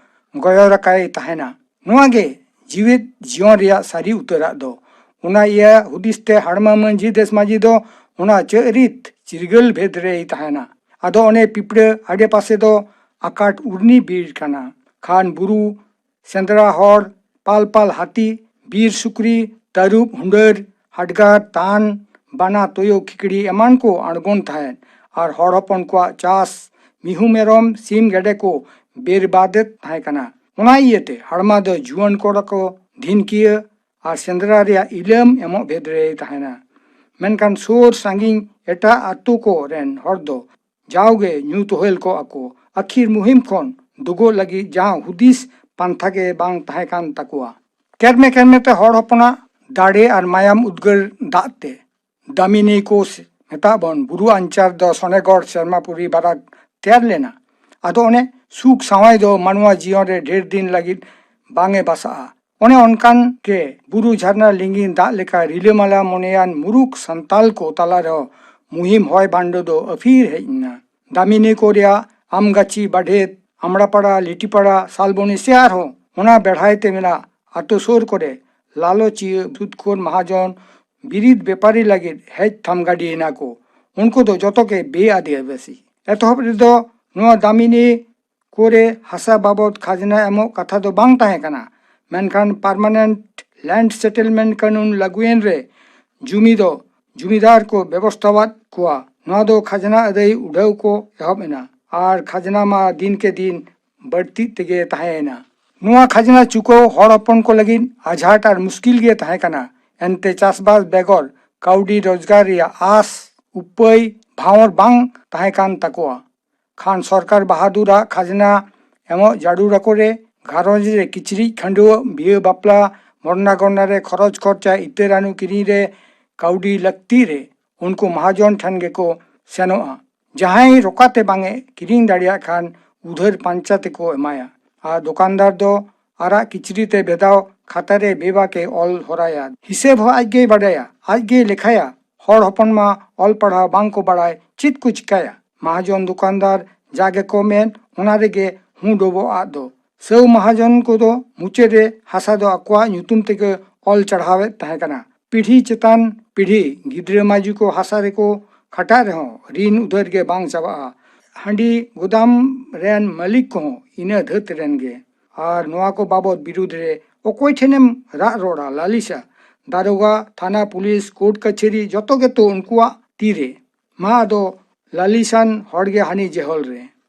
ᱜᱚᱭᱚᱨ ᱟᱠᱟᱭ ᱛᱟᱦᱮᱱᱟ᱾ ᱱᱚᱣᱟ ᱜᱮ ᱡᱤᱣᱮᱫ ᱡᱤᱭᱚᱱ ᱨᱮᱭᱟᱜ ᱥᱟᱹᱨᱤ ᱩᱛᱟᱹᱨᱟᱜ ᱫᱚ᱾ ᱚᱱᱟ ᱤᱭᱟᱹ ᱦᱩᱫᱤᱥ ᱛᱮ ᱦᱟᱲᱢᱟ ᱢᱟᱹᱡᱷᱤ ᱫᱮᱥ ᱢᱟᱹᱡᱷᱤ ᱫᱚ ᱚᱱᱟ ᱪᱟᱹᱨᱤᱛ ᱪᱤᱨᱜᱟᱹᱞ ᱵᱷᱮᱫ ᱨᱮᱭ ᱛᱟᱦᱮᱱᱟ᱾ ᱟᱫᱚ ᱚᱱᱮ ᱯᱤᱯᱲᱟᱹ ᱟᱰᱮ ᱯᱟᱥᱮ ᱫᱚ ᱟᱠᱟᱴ ᱩᱨᱱᱤ ᱵᱤᱨ ᱠᱟᱱᱟ᱾ ᱠᱷᱟᱱ ᱵᱩᱨᱩ ᱥᱮᱸᱫᱽᱨᱟ ᱦᱚᱲ, ᱯᱟᱞ ᱯᱟᱞ ᱦᱟᱹᱛᱤ, ᱵᱤᱨ ᱥᱩᱠᱨᱤ, ᱛᱟᱹᱨᱩᱵ, ᱦᱩᱸᱰᱟᱹᱨ, ᱦᱟᱰᱜᱟᱨ, ᱛᱟᱱ, ᱵᱟᱱᱟ, ᱛᱩᱭᱩ, ᱠᱷᱤᱠᱲᱤ ᱮᱢᱟᱱ ᱠᱚ ᱟᱬᱜᱚᱱ ᱛᱟᱦᱮᱸᱫ᱾ ᱟᱨ ᱦᱚᱲ ᱦᱚᱯᱚᱱ ᱠᱚᱣᱟᱜ ᱪᱟᱥ, ᱢᱤᱦᱩ ᱢᱮᱨᱚᱢ, ᱥᱤᱢ ᱜᱮᱰᱮ ᱠᱚ ᱵᱮᱨᱵᱟᱫᱮᱫ ᱛᱟᱦᱮᱸ ᱠᱟᱱᱟ᱾ ᱚᱱᱟ ᱤᱭᱟᱹᱛᱮ ᱦᱟᱲᱢᱟ ᱫᱚ ᱡᱩᱣᱟᱹᱱ ᱠᱚᱲᱟ ᱠᱚ ᱫᱷᱤᱱᱠᱤᱭᱟᱹ ᱟᱨ ᱥᱮᱸᱫᱽᱨᱟ ᱨᱮᱭᱟᱜ ᱤᱞᱟᱹᱢ ᱮᱢᱚᱜ ᱵᱷᱮᱫ ᱨᱮᱭ ᱛᱟᱦᱮᱱᱟ᱾ ᱢᱮᱱᱠᱷᱟᱱ ᱥᱩᱨ ᱥᱟᱺᱜᱤᱧ ᱮᱴᱟᱜ ᱟᱛᱳ ᱠᱚ ᱨᱮᱱ ᱦᱚᱲ ᱫᱚ ᱡᱟᱣᱜᱮ ᱧᱩ ᱛᱚᱦᱮᱞ ᱠᱚᱜ ᱟᱠᱚ᱾ ᱟᱹᱠᱷᱤᱨ ᱢᱩᱦᱤᱢ ᱠᱷᱚᱱ ᱫᱩᱜᱚᱜ ᱞᱟᱹᱜᱤᱫ ᱡᱟᱦᱟᱸ ᱦᱩᱫᱤᱥ ᱯᱟᱱᱛᱷᱟ ᱜᱮ ᱵᱟᱝ ᱛᱟᱦᱮᱸ ᱠᱟᱱ ᱛᱟᱠᱚᱣᱟ᱾ ᱠᱮᱨᱢᱮ ᱠᱮᱨᱢᱮ ᱛᱮ ᱦᱚᱲ ᱦᱚᱯᱚᱱᱟᱜ ᱫᱟᱲᱮ ᱟᱨ ᱢᱟᱭᱟᱢ ᱩᱫᱽᱜᱟᱹᱨ ᱫᱟᱜ ᱛᱮ ᱫᱟᱢᱤᱱᱤ ᱠᱚ ᱥᱮ-, ᱢᱮᱛᱟᱜ ᱵᱚᱱ, ᱵᱩᱨᱩ ᱟᱧᱪᱟᱨ ᱫᱚ ᱥᱚᱱᱮᱜᱚᱲ ᱥᱮᱨᱢᱟᱯᱩᱨᱤ ᱵᱟᱨᱟᱠ ᱛᱮᱭᱟᱨ ᱞᱮᱱᱟ᱾ ᱟᱫᱚ ᱚᱱᱮ ᱥᱩᱠ ᱥᱟᱶᱟᱭ ᱫᱚ ᱢᱟᱱᱣᱟ ᱡᱤᱭᱚᱱ ᱨᱮ ᱰᱷᱮᱨ ᱫᱤᱱ ᱞᱟᱹᱜᱤᱫ ᱵᱟᱝ ᱮ ᱵᱟᱥᱟᱜᱼᱟ᱾ ᱚᱱᱮ ᱚᱱᱠᱟᱱ ᱜᱮ ᱵᱩᱨᱩ ᱡᱷᱟᱨᱱᱟ ᱞᱤᱸᱜᱤᱱ ᱫᱟᱜ ᱞᱮᱠᱟ ᱨᱤᱞᱟᱹᱢᱟᱞᱟ ᱢᱚᱱᱮᱭᱟᱱ ᱢᱩᱨᱩᱠ ᱥᱟᱱᱛᱟᱞ ᱠᱚ ᱛᱟᱞᱟ ᱨᱮᱦᱚᱸ ᱢᱩᱦᱤᱢ ᱦᱚᱭ ᱵᱷᱟᱱᱰᱚ ᱫᱚ ᱟᱹᱯᱷᱤᱨ ᱦᱮᱡ ᱮᱱᱟ᱾ ᱫᱟᱢᱤᱱᱤ ᱠᱚ ᱨᱮᱭᱟᱜ ᱟᱢ ᱜᱟᱹᱪᱷᱤ ᱵᱟᱰᱷᱮᱛ ᱟᱢᱲᱟᱯᱟᱲᱟ, ᱞᱤᱴᱤᱯᱟᱲᱟ, ᱥᱟᱞᱵᱚᱱᱤ ᱥᱮ ᱟᱨᱦᱚᱸ ᱚᱱᱟ ᱵᱮᱲᱦᱟᱭ ᱛᱮ ᱢᱮᱱᱟᱜ ᱟᱛᱳ ᱥᱩᱨ ᱠᱚᱨᱮ ᱞᱟᱞᱚᱪᱤᱭᱟᱹ ᱥᱩᱫᱽᱠᱷᱳᱨ ᱢᱟᱦᱟᱡᱚᱱ ᱵᱤᱨᱤᱫ ᱵᱮᱯᱟᱨᱤ ᱞᱟᱹᱜᱤᱫ ᱦᱮᱡ ᱛᱷᱟᱢᱜᱟᱰᱤ ᱮᱱᱟ ᱠᱚ᱾ ᱩᱱᱠᱩ ᱫᱚ ᱡᱚᱛᱚ ᱜᱮ ᱵᱮᱼᱟᱹᱫᱤᱵᱟᱹᱥᱤ᱾ ᱮᱛᱚᱦᱚᱵ ᱨᱮᱫᱚ ᱱᱚᱣᱟ ᱫᱟᱢᱤᱱᱤ ᱠᱚᱨᱮ ᱦᱟᱥᱟ ᱵᱟᱵᱚᱫ ᱠᱷᱟᱡᱽᱱᱟ ᱮᱢᱚᱜ ᱠᱟᱛᱷᱟ ᱫᱚ ᱵᱟᱝ ᱛᱟᱦᱮᱸ ᱠᱟᱱᱟ, ᱢᱮᱱᱠᱷᱟᱱ Permanent Land Settlement ᱠᱟᱹᱱᱩᱱ ᱞᱟᱹᱜᱩᱭᱮᱱ ᱨᱮ ᱡᱩᱢᱤ ᱫᱚ ᱡᱩᱢᱤᱫᱟᱨ ᱠᱚ ᱵᱮᱵᱚᱥᱛᱟᱣᱟᱫ ᱠᱚᱣᱟ᱾ ᱱᱚᱣᱟ ᱫᱚ ᱠᱷᱟᱡᱽᱱᱟ ᱟᱹᱫᱟᱹᱭ ᱩᱰᱷᱟᱹᱣ ᱠᱚ ᱮᱦᱚᱵ ᱮᱱᱟ ᱟᱨ ᱠᱷᱟᱡᱽᱱᱟ ᱢᱟ ᱫᱤᱱ ᱠᱮ ᱫᱤᱱ ᱵᱟᱹᱲᱛᱤᱜ ᱛᱮᱜᱮ ᱛᱟᱦᱮᱸᱭᱮᱱᱟ᱾ ᱱᱚᱣᱟ ᱠᱷᱟᱡᱽᱱᱟ ᱪᱩᱠᱟᱹᱣ ᱦᱚᱲ ᱦᱚᱯᱚᱱ ᱠᱚ ᱞᱟᱹᱜᱤᱫ ᱟᱡᱷᱟᱴ ᱟᱨ ᱢᱩᱥᱠᱤᱞ ᱜᱮ ᱛᱟᱦᱮᱸ ᱠᱟᱱᱟ᱾ ᱮᱱᱛᱮ ᱪᱟᱥᱵᱟᱥ ᱵᱮᱜᱚᱨ ᱠᱟᱹᱣᱰᱤ ᱨᱳᱡᱽᱜᱟᱨ ᱨᱮᱭᱟᱜ ᱟᱥ ᱩᱯᱟᱹᱭ ᱵᱷᱟᱶᱚᱨ ᱵᱟᱝ ᱛᱟᱦᱮᱸ ᱠᱟᱱ ᱛᱟᱠᱚᱣᱟ᱾ ᱠᱷᱟᱱ ᱥᱚᱨᱠᱟᱨ ᱵᱟᱦᱟᱫᱩᱨᱟᱜ ᱠᱷᱟᱡᱽᱱᱟ ᱮᱢᱚᱜ ᱡᱟᱹᱨᱩᱲ ᱟᱠᱚ ᱨᱮ ᱜᱷᱟᱨᱚᱸᱡᱽ ᱨᱮ ᱠᱤᱪᱨᱤᱡ ᱠᱷᱟᱹᱰᱩᱣᱟᱹᱜ, ᱵᱤᱦᱟᱹ ᱵᱟᱯᱞᱟ, ᱢᱚᱨᱱᱟ ᱜᱚᱨᱱᱟ ᱨᱮ ᱠᱷᱚᱨᱚᱪ ᱠᱷᱚᱨᱪᱟ, ᱤᱛᱟᱹ ᱨᱟᱱᱩ ᱠᱤᱨᱤᱧ ᱨᱮ ᱠᱟᱹᱣᱰᱤ ᱞᱟᱹᱠᱛᱤ ᱨᱮ ᱩᱱᱠᱩ ᱢᱟᱦᱟᱡᱚᱱ ᱴᱷᱮᱱ ᱜᱮᱠᱚ ᱥᱮᱱᱚᱜᱼᱟ᱾ ᱡᱟᱦᱟᱸᱭ ᱨᱚᱠᱟᱛᱮ ᱵᱟᱝ ᱮ ᱠᱤᱨᱤᱧ ᱫᱟᱲᱮᱭᱟᱜ ᱠᱷᱟᱱ ᱩᱫᱷᱟᱹᱨ ᱯᱟᱧᱪᱟ ᱛᱮᱠᱚ ᱮᱢᱟᱭᱟ᱾ ᱟᱨ ᱫᱚᱠᱟᱱᱫᱟᱨ ᱫᱚ ᱟᱨᱟᱜ ᱠᱤᱪᱨᱤᱡ ᱛᱮ ᱵᱷᱮᱫᱟᱣ ᱠᱷᱟᱛᱟ ᱨᱮ ᱵᱮᱵᱟᱠᱮ ᱚᱞ ᱦᱚᱨᱟᱭᱟ᱾ ᱦᱤᱥᱟᱹᱵ ᱦᱚᱸ ᱟᱡ ᱜᱮᱭ ᱵᱟᱰᱟᱭᱟ, ᱟᱡ ᱜᱮᱭ ᱞᱮᱠᱷᱟᱭᱟ᱾ ᱦᱚᱲ ᱦᱚᱯᱚᱱ ᱢᱟ ᱚᱞ ᱯᱟᱲᱦᱟᱣ ᱵᱟᱝ ᱠᱚ ᱵᱟᱲᱟᱭ, ᱪᱮᱫ ᱠᱚ ᱪᱤᱠᱟᱹᱭᱟ? ᱢᱟᱦᱟᱡᱚᱱ ᱫᱚᱠᱟᱱᱫᱟᱨ ᱡᱟ ᱜᱮᱠᱚ ᱢᱮᱱ, ᱚᱱᱟ ᱨᱮᱜᱮ ᱦᱩᱸ ᱰᱚᱵᱚᱜ ᱟᱜ ᱫᱚ᱾ ᱥᱟᱹᱣ ᱢᱟᱦᱟᱡᱚᱱ ᱠᱚᱫᱚ ᱢᱩᱪᱟᱹᱫ ᱨᱮ ᱦᱟᱥᱟ ᱫᱚ ᱟᱠᱚᱣᱟᱜ ᱧᱩᱛᱩᱢ ᱛᱮᱜᱮ ᱚᱞ ᱪᱟᱲᱦᱟᱣᱮᱫ ᱛᱟᱦᱮᱸ ᱠᱟᱱᱟ᱾ ᱯᱤᱲᱦᱤ ᱪᱮᱛᱟᱱ ᱯᱤᱲᱦᱤ ᱜᱤᱫᱽᱨᱟᱹ ᱢᱟᱹᱡᱷᱤ ᱠᱚ ᱦᱟᱥᱟ ᱨᱮᱠᱚ ᱠᱷᱟᱴᱟᱜ ᱨᱮᱦᱚᱸ ᱨᱤᱱ ᱩᱫᱷᱟᱹᱨ ᱜᱮ ᱵᱟᱝ ᱪᱟᱵᱟᱜᱼᱟ᱾ ᱦᱟᱺᱰᱤ ᱜᱩᱫᱟᱢ ᱨᱮᱱ ᱢᱟᱹᱞᱤᱠ ᱠᱚᱦᱚᱸ ᱤᱱᱟᱹ ᱫᱷᱟᱹᱛ ᱨᱮᱱ ᱜᱮ᱾ ᱟᱨ ᱱᱚᱣᱟ ᱠᱚ ᱵᱟᱵᱚᱛ ᱵᱤᱨᱩᱫᱽ ᱨᱮ ᱚᱠᱚᱭ ᱴᱷᱮᱱᱮᱢ ᱨᱟᱜ ᱨᱚᱲᱟ, ᱞᱟᱹᱞᱤᱥᱟ? ᱫᱟᱨᱳᱜᱟ, ᱛᱷᱟᱱᱟ, ᱯᱩᱞᱤᱥ, ᱠᱳᱨᱴ ᱠᱟᱹᱪᱷᱟᱹᱨᱤ ᱡᱚᱛᱚ ᱜᱮᱛᱚ ᱩᱱᱠᱩᱣᱟᱜ ᱛᱤ ᱨᱮ᱾ ᱢᱟ ᱟᱫᱚ ᱞᱟᱹᱞᱤᱥᱟᱱ ᱦᱚᱲ ᱜᱮ ᱦᱟᱹᱱᱤ ᱡᱮᱦᱚᱞ ᱨᱮ᱾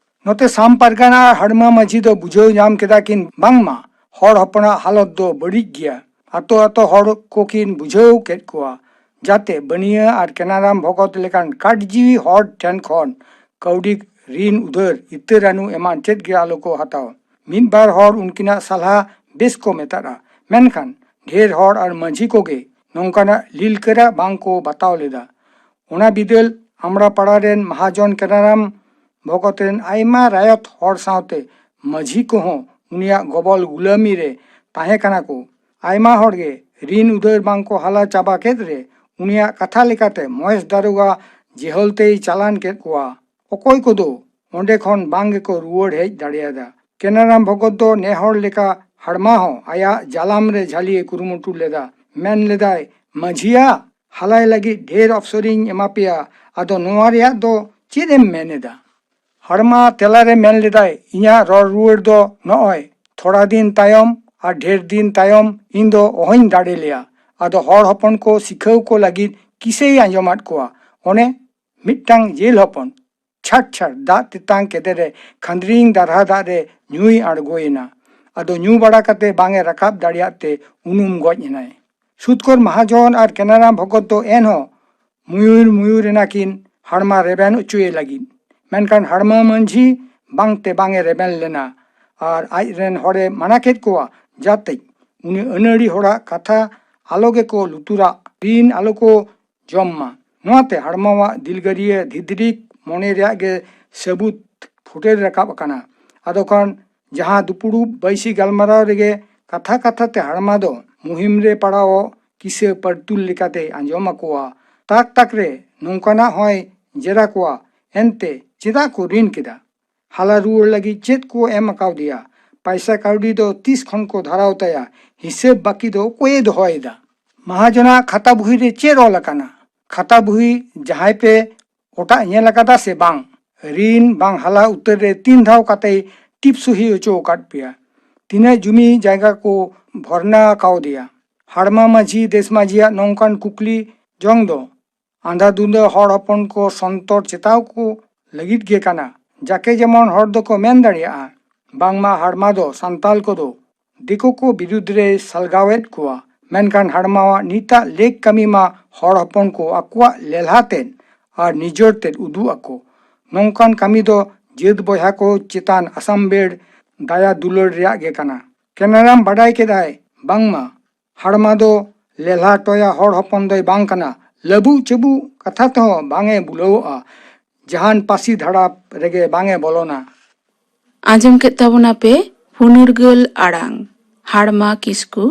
ᱱᱚᱛᱮ ᱥᱟᱢ ᱯᱟᱨᱜᱟᱱᱟ ᱟᱨ ᱦᱟᱲᱢᱟ ᱢᱟᱹᱡᱷᱤ ᱫᱚ ᱵᱩᱡᱷᱟᱹᱣ ᱧᱟᱢ ᱠᱮᱫᱟ ᱠᱤᱱ ᱵᱟᱝᱢᱟ ᱦᱚᱲ ᱦᱚᱯᱚᱱᱟᱜ ᱦᱟᱞᱚᱛ ᱫᱚ ᱵᱟᱹᱲᱤᱡ ᱜᱮᱭᱟ᱾ ᱟᱛᱳ ᱟᱛᱳ ᱦᱚᱲ ᱠᱚ ᱠᱤᱱ ᱵᱩᱡᱷᱟᱹᱣ ᱠᱮᱫ ᱠᱚᱣᱟ, ᱡᱟᱛᱮ ᱵᱟᱹᱱᱤᱭᱟᱹ ᱟᱨ ᱠᱮᱱᱟᱨᱟᱢ ᱵᱷᱚᱜᱚᱛ ᱞᱮᱠᱟᱱ ᱠᱟᱴᱡᱤᱣᱤ ᱦᱚᱲ ᱴᱷᱮᱱ ᱠᱷᱚᱱ ᱠᱟᱹᱣᱰᱤ, ᱨᱤᱱ ᱩᱫᱷᱟᱹᱨ, ᱤᱛᱟᱹ ᱨᱟᱱᱩ ᱮᱢᱟᱱ ᱪᱮᱫ ᱜᱮ ᱟᱞᱚ ᱠᱚ ᱦᱟᱛᱟᱣ᱾ ᱢᱤᱫ ᱵᱟᱨ ᱦᱚᱲ ᱩᱱᱠᱤᱱᱟᱜ ᱥᱟᱞᱦᱟ ᱵᱮᱥ ᱠᱚ ᱢᱮᱛᱟᱫᱼᱟ, ᱢᱮᱱᱠᱷᱟᱱ ᱰᱷᱮᱨ ᱦᱚᱲ ᱟᱨ ᱢᱟᱹᱡᱷᱤ ᱠᱚᱜᱮ ᱱᱚᱝᱠᱟᱱᱟᱜ ᱞᱤᱞᱠᱟᱹᱨᱟᱜ ᱵᱟᱝ ᱠᱚ ᱵᱟᱛᱟᱣ ᱞᱮᱫᱟ᱾ ᱚᱱᱟ ᱵᱤᱫᱟᱹᱞ ᱟᱢᱲᱟ ᱯᱟᱲᱟ ᱨᱮᱱ ᱢᱟᱦᱟᱡᱚᱱ ᱠᱮᱱᱟᱨᱟᱢ ᱵᱷᱚᱜᱚᱛ ᱨᱮᱱ ᱟᱭᱢᱟ ᱨᱟᱭᱚᱛ ᱦᱚᱲ ᱥᱟᱶᱛᱮ ᱢᱟᱹᱡᱷᱤ ᱠᱚᱦᱚᱸ ᱩᱱᱤᱭᱟᱜ ᱜᱚᱵᱚᱞ ᱜᱩᱞᱟᱹᱢᱤ ᱨᱮ ᱛᱟᱦᱮᱸ ᱠᱟᱱᱟ ᱠᱚ᱾ ᱟᱭᱢᱟ ᱦᱚᱲ ᱜᱮ ᱨᱤᱱ ᱩᱫᱷᱟᱹᱨ ᱵᱟᱝ ᱠᱚ ᱦᱟᱞᱟ ᱪᱟᱵᱟ ᱠᱮᱫ ᱨᱮ ᱩᱱᱤᱭᱟᱜ ᱠᱟᱛᱷᱟ ᱞᱮᱠᱟᱛᱮ ᱢᱚᱦᱮᱥ ᱫᱟᱨᱳᱜᱟ ᱡᱮᱦᱚᱞ ᱛᱮᱭ ᱪᱟᱞᱟᱱ ᱠᱮᱫ ᱠᱚᱣᱟ᱾ ᱚᱠᱚᱭ ᱠᱚᱫᱚ ᱚᱸᱰᱮ ᱠᱷᱚᱱ ᱵᱟᱝ ᱜᱮᱠᱚ ᱨᱩᱣᱟᱹᱲ ᱦᱮᱡ ᱫᱟᱲᱮᱭᱟᱫᱟ᱾ ᱠᱮᱱᱟᱨᱟᱢ ᱵᱷᱚᱜᱚᱛ ᱫᱚ ᱱᱮ ᱦᱚᱲ ᱞᱮᱠᱟ ᱦᱟᱲᱢᱟ ᱦᱚᱸ ᱟᱭᱟᱜ ᱡᱟᱞᱟᱢ ᱨᱮ ᱡᱷᱟᱹᱞᱤᱭᱮ ᱠᱩᱨᱩᱢᱩᱴᱩ ᱞᱮᱫᱟ᱾ ᱢᱮᱱ ᱞᱮᱫᱟᱭ, "ᱢᱟᱹᱡᱷᱤᱭᱟ, ᱦᱟᱞᱟᱭ ᱞᱟᱹᱜᱤᱫ ᱰᱷᱮᱨ ᱚᱯᱥᱚᱨᱤᱧ ᱮᱢᱟ ᱯᱮᱭᱟ, ᱟᱫᱚ ᱱᱚᱣᱟ ᱨᱮᱭᱟᱜ ᱫᱚ ᱪᱮᱫ ᱮᱢ ᱢᱮᱱ ᱮᱫᱟ?" ᱦᱟᱲᱢᱟ ᱛᱮᱞᱟᱨᱮ ᱢᱮᱱ ᱞᱮᱫᱟᱭ, "ᱤᱧᱟᱹᱜ ᱨᱚᱲ ᱨᱩᱣᱟᱹᱲ ᱫᱚ ᱱᱚᱜᱼᱚᱭ, ᱛᱷᱚᱲᱟ ᱫᱤᱱ ᱛᱟᱭᱚᱢ ᱟᱨ ᱰᱷᱮᱨ ᱫᱤᱱ ᱛᱟᱭᱚᱢ ᱤᱧ ᱫᱚ ᱚᱦᱚᱧ ᱫᱟᱲᱮ ᱞᱮᱭᱟ᱾ ᱟᱫᱚ ᱦᱚᱲ ᱦᱚᱯᱚᱱ ᱠᱚ ᱥᱤᱠᱷᱟᱹᱣ ᱠᱚ ᱞᱟᱹᱜᱤᱫ ᱠᱤᱥᱟᱹᱭ ᱟᱸᱡᱚᱢᱟᱫ ᱠᱚᱣᱟ, ᱚᱱᱮ ᱢᱤᱫᱴᱟᱝ ᱡᱮᱞ ᱦᱚᱯᱚᱱ ᱪᱷᱟᱴ ᱪᱷᱟᱴ ᱫᱟᱜ ᱛᱮᱛᱟᱝ ᱠᱮᱫᱮ ᱨᱮ ᱠᱷᱟᱸᱫᱽᱨᱤᱝ ᱫᱟᱨᱦᱟ ᱫᱟᱜ ᱨᱮ ᱧᱩᱭ ᱟᱬᱜᱚᱭᱮᱱᱟ᱾ ᱟᱫᱚ ᱧᱩ ᱵᱟᱲᱟ ᱠᱟᱛᱮ ᱵᱟᱝ ᱮ ᱨᱟᱠᱟᱵ ᱫᱟᱲᱮᱭᱟᱜ ᱛᱮ ᱩᱱᱩᱢ ᱜᱚᱡ ᱮᱱᱟᱭ᱾" ᱥᱩᱛᱠᱚᱨ ᱢᱟᱦᱟᱡᱚᱱ ᱟᱨ ᱠᱮᱱᱟᱨᱟᱢ ᱵᱷᱚᱜᱚᱛ ᱫᱚ ᱮᱱᱦᱚᱸ ᱢᱩᱭᱩᱨ ᱢᱩᱭᱩᱨ ᱮᱱᱟ ᱠᱤᱱ ᱦᱟᱲᱢᱟ ᱨᱮᱵᱮᱱ ᱚᱪᱚᱭᱮ ᱞᱟᱹᱜᱤᱫ᱾ ᱢᱮᱱᱠᱷᱟᱱ ᱦᱟᱲᱢᱟ ᱢᱟᱹᱡᱷᱤ ᱵᱟᱝᱛᱮ ᱵᱟᱝ ᱮ ᱨᱮᱵᱮᱱ ᱞᱮᱱᱟ ᱟᱨ ᱟᱡ ᱨᱮᱱ ᱦᱚᱲᱮ ᱢᱟᱱᱟ ᱠᱮᱫ ᱠᱚᱣᱟ, ᱡᱟᱛᱮ ᱩᱱᱤ ᱟᱹᱱᱟᱹᱲᱤ ᱦᱚᱲᱟᱜ ᱠᱟᱛᱷᱟ ᱟᱞᱚ ᱜᱮᱠᱚ ᱞᱩᱛᱩᱨᱟᱜ, ᱵᱤᱱ ᱟᱞᱚ ᱠᱚ ᱡᱚᱢ ᱢᱟ᱾ ᱱᱚᱣᱟᱛᱮ ᱦᱟᱲᱢᱟᱣᱟᱜ ᱫᱤᱞᱜᱟᱹᱨᱤᱭᱟᱹ ᱫᱷᱤᱫᱽᱨᱤᱠ ᱢᱚᱱᱮ ᱨᱮᱭᱟᱜ ᱜᱮ ᱥᱟᱹᱵᱩᱛ ᱯᱷᱩᱴᱮᱞ ᱨᱟᱠᱟᱵ ᱟᱠᱟᱱᱟ᱾ ᱟᱫᱚ ᱠᱷᱟᱱ ᱡᱟᱦᱟᱸ ᱫᱩᱯᱩᱲᱩᱵ ᱵᱟᱹᱭᱥᱤ ᱜᱟᱞᱢᱟᱨᱟᱣ ᱨᱮᱜᱮ ᱠᱟᱛᱷᱟ ᱠᱟᱛᱷᱟ ᱛᱮ ᱦᱟᱲᱢᱟ ᱫᱚ ᱢᱩᱦᱤᱢ ᱨᱮ ᱯᱟᱲᱟᱣ ᱠᱤᱥᱟᱹ ᱯᱟᱹᱨᱛᱩᱞ ᱞᱮᱠᱟᱛᱮᱭ ᱟᱸᱡᱚᱢ ᱟᱠᱚᱣᱟ᱾ ᱛᱟᱠ ᱛᱟᱠ ᱨᱮ ᱱᱚᱝᱠᱟᱱᱟᱜ ᱦᱚᱸᱭ ᱡᱮᱨᱟ ᱠᱚᱣᱟ, ᱮᱱᱛᱮ ᱪᱮᱫᱟᱜ ᱠᱚ ᱨᱤᱱ ᱠᱮᱫᱟ? ᱦᱟᱞᱟ ᱨᱩᱣᱟᱹᱲ ᱞᱟᱹᱜᱤᱫ ᱪᱮᱫ ᱠᱚ ᱮᱢ ᱟᱠᱟᱣᱫᱮᱭᱟ? ᱯᱟᱭᱥᱟ ᱠᱟᱹᱣᱰᱤ ᱫᱚ ᱛᱤᱥ ᱠᱷᱚᱱ ᱠᱚ ᱫᱷᱟᱨᱟᱣ ᱛᱟᱭᱟ? ᱦᱤᱥᱟᱹᱵ ᱵᱟᱹᱠᱤ ᱫᱚ ᱚᱠᱚᱭᱮ ᱫᱚᱦᱚᱭᱮᱫᱟ? ᱢᱟᱦᱟᱡᱚᱱᱟᱜ ᱠᱷᱟᱛᱟ ᱵᱩᱦᱤ ᱨᱮ ᱪᱮᱫ ᱚᱞ ᱟᱠᱟᱱᱟ? ᱠᱷᱟᱛᱟ ᱵᱩᱦᱤ ᱡᱟᱦᱟᱸᱭ ᱯᱮ ᱚᱴᱟᱜ ᱧᱮᱞ ᱟᱠᱟᱫᱟ ᱥᱮ ᱵᱟᱝ? ᱨᱤᱱ ᱵᱟᱝ ᱦᱟᱞᱟ ᱩᱛᱟᱹᱨ ᱨᱮ ᱛᱤᱱ ᱫᱷᱟᱣ ᱠᱟᱛᱮᱭ ᱴᱤᱯ ᱥᱩᱦᱤ ᱦᱚᱪᱚ ᱟᱠᱟᱫ ᱯᱮᱭᱟ? ᱛᱤᱱᱟᱹᱜ ᱡᱩᱢᱤ ᱡᱟᱭᱜᱟ ᱠᱚ ᱵᱷᱚᱨᱱᱟ ᱟᱠᱟᱣᱫᱮᱭᱟ? ᱦᱟᱲᱢᱟ ᱢᱟᱹᱡᱷᱤ ᱫᱮᱥ ᱢᱟᱹᱡᱷᱤᱭᱟᱜ ᱱᱚᱝᱠᱟᱱ ᱠᱩᱠᱞᱤ ᱡᱚᱝ ᱫᱚ ᱟᱸᱫᱷᱟ ᱫᱩᱸᱫᱷᱟᱹ ᱦᱚᱲ ᱦᱚᱯᱚᱱ ᱠᱚ ᱥᱚᱱᱛᱚᱨ ᱪᱮᱛᱟᱣ ᱠᱚ ᱞᱟᱹᱜᱤᱫ ᱜᱮ ᱠᱟᱱᱟ᱾ ᱡᱟᱠᱮ ᱡᱮᱢᱚᱱ ᱦᱚᱲ ᱫᱚᱠᱚ ᱢᱮᱱ ᱫᱟᱲᱮᱭᱟᱜᱼᱟ, ᱵᱟᱝᱢᱟ ᱦᱟᱲᱢᱟ ᱫᱚ ᱥᱟᱱᱛᱟᱞ ᱠᱚᱫᱚ ᱫᱤᱠᱩ ᱠᱚ ᱵᱤᱨᱩᱫᱽ ᱨᱮᱭ ᱥᱟᱞᱜᱟᱣᱮᱫ ᱠᱚᱣᱟ, ᱢᱮᱱᱠᱷᱟᱱ ᱦᱟᱲᱢᱟᱣᱟᱜ ᱱᱤᱛᱟᱜ ᱞᱮᱠ ᱠᱟᱹᱢᱤ ᱢᱟ ᱦᱚᱲ ᱦᱚᱯᱚᱱ ᱠᱚ ᱟᱠᱚᱣᱟᱜ ᱞᱮᱞᱦᱟ ᱛᱮᱫ ᱟᱨ ᱱᱤᱡᱚᱨ ᱛᱮᱫ ᱩᱫᱩᱜ ᱟᱠᱚ᱾ ᱱᱚᱝᱠᱟᱱ ᱠᱟᱹᱢᱤ ᱫᱚ ᱡᱟᱹᱛ ᱵᱚᱭᱦᱟ ᱠᱚ ᱪᱮᱛᱟᱱ ᱟᱥᱟᱢᱵᱮᱲ ᱫᱟᱭᱟ ᱫᱩᱞᱟᱹᱲ ᱨᱮᱭᱟᱜ ᱜᱮ ᱠᱟᱱᱟ᱾ ᱠᱮᱱᱟᱨᱟᱢ ᱵᱟᱰᱟᱭ ᱠᱮᱫᱟᱭ ᱵᱟᱝᱢᱟ ᱦᱟᱲᱢᱟ ᱫᱚ ᱞᱮᱞᱦᱟ ᱴᱚᱭᱟ ᱦᱚᱲ ᱦᱚᱯᱚᱱ ᱫᱚᱭ ᱵᱟᱝ ᱠᱟᱱᱟ᱾ ᱞᱟᱹᱵᱩᱜ ᱪᱟᱹᱵᱩᱜ ᱠᱟᱛᱷᱟ ᱛᱮᱦᱚᱸ ᱵᱟᱝ ᱮ ᱵᱩᱞᱟᱹᱣᱚᱜᱼᱟ᱾ ᱡᱟᱦᱟᱱ ᱯᱟᱹᱥᱤ ᱫᱷᱟᱲᱟᱯ ᱨᱮᱜᱮ ᱵᱟᱝ ᱮ ᱵᱚᱞᱚᱱᱟ᱾ ᱟᱸᱡᱚᱢ ᱠᱮᱫ ᱛᱟᱵᱚᱱᱟ ᱯᱮ ᱯᱷᱩᱱᱩᱨᱜᱟᱹᱞ ᱟᱲᱟᱝ, ᱦᱟᱲᱢᱟ ᱠᱤᱥᱠᱩ,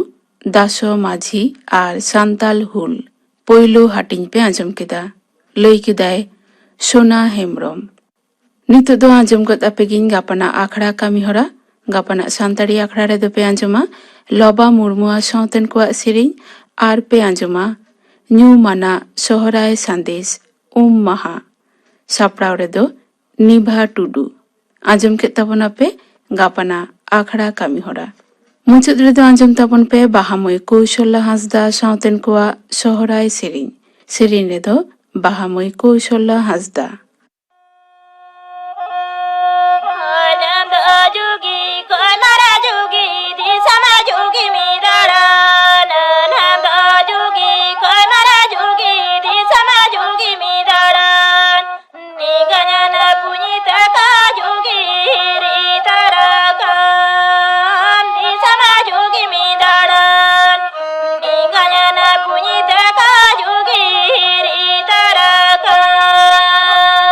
ᱫᱟᱥᱚ ᱢᱟᱹᱡᱷᱤ ᱟᱨ ᱥᱟᱱᱛᱟᱞ ᱦᱩᱞ᱾ ᱯᱳᱭᱞᱳ ᱦᱟᱹᱴᱤᱧ ᱯᱮ ᱟᱸᱡᱚᱢ ᱠᱮᱫᱟ, ᱞᱟᱹᱭ ᱠᱮᱫᱟᱭ ᱥᱳᱱᱟ ᱦᱮᱢᱵᱨᱚᱢ᱾ ᱱᱤᱛᱚᱜ ᱫᱚ ᱟᱸᱡᱚᱢ ᱜᱚᱫ ᱟᱯᱮ ᱜᱤᱧ ᱜᱟᱯᱟᱱᱟᱜ ᱟᱠᱷᱲᱟ ᱠᱟᱹᱢᱤ ᱦᱚᱨᱟ᱾ ᱜᱟᱯᱟᱱᱟᱜ ᱥᱟᱱᱛᱟᱲᱤ ᱟᱠᱷᱲᱟ ᱨᱮᱫᱚ ᱯᱮ ᱟᱸᱡᱚᱢᱟ ᱞᱚᱵᱟ ᱢᱩᱨᱢᱩᱣᱟᱜ ᱥᱟᱶᱛᱮᱱ ᱠᱚᱣᱟᱜ ᱥᱮᱨᱮᱧ, ᱟᱨ ᱯᱮ ᱟᱸᱡᱚᱢᱟ ᱧᱩᱢᱟᱱᱟᱜ ᱥᱚᱦᱨᱟᱭ ᱥᱟᱸᱫᱮᱥ, ᱩᱢ ᱢᱟᱦᱟ᱾ ᱥᱟᱯᱲᱟᱣ ᱨᱮᱫᱚ ᱱᱤᱵᱷᱟ ᱴᱩᱰᱩ᱾ ᱟᱸᱡᱚᱢ ᱠᱮᱫ ᱛᱟᱵᱚᱱᱟᱯᱮ ᱜᱟᱯᱟᱱᱟᱜ ᱟᱠᱷᱲᱟ ᱠᱟᱹᱢᱤ ᱦᱚᱨᱟ᱾ ᱢᱩᱪᱟᱹᱫ ᱨᱮᱫᱚ ᱟᱸᱡᱚᱢ ᱛᱟᱵᱚᱱ ᱯᱮ ᱵᱟᱦᱟ ᱢᱟᱹᱭ ᱠᱳᱥᱚᱞᱞᱟ ᱦᱟᱸᱥᱫᱟ ᱥᱟᱶᱛᱮᱱ ᱠᱚᱣᱟᱜ ᱥᱚᱦᱨᱟᱭ ᱥᱮᱨᱮᱧ᱾ ᱥᱮᱨᱮᱧ ᱨᱮᱫᱚ ᱵᱟᱦᱟ ᱢᱟᱹᱭ ᱠᱳᱥᱚᱞᱞᱟ ᱦᱟᱸᱥᱫᱟ᱾ ᱡᱩᱜᱤ ᱠᱚᱭ ᱢᱟᱨᱟ ᱡᱩᱜᱤ ᱫᱤᱥᱚᱢ ᱡᱩᱜᱤ ᱢᱤᱫ ᱫᱟᱬᱟᱱ᱾ ᱱᱟᱢ ᱫᱚ ᱡᱩᱜᱤ ᱠᱚᱭ ᱢᱟᱨᱟ ᱡᱩᱜᱤ ᱫᱤᱥᱚᱢ ᱡᱩᱜᱤ ᱢᱤᱫ ᱫᱟᱬᱟᱱ᱾ ᱱᱤᱜᱟᱱᱟᱱ ᱯᱩᱧᱤ ᱛᱟᱠᱟ ᱡᱩᱜᱤ ᱦᱤᱨᱤ ᱛᱟᱨᱟ ᱠᱟᱱ᱾ ᱫᱤᱥᱚᱢ ᱡᱩᱜᱤ ᱢᱤᱫ ᱫᱟᱬᱟᱱ᱾ ᱱᱤᱜᱟᱱᱟᱱ ᱯᱩᱧᱤ ᱛᱟᱠᱟ ᱡᱩᱜᱤ ᱦᱤᱨᱤ ᱛᱟᱨᱟ ᱠᱟᱱ᱾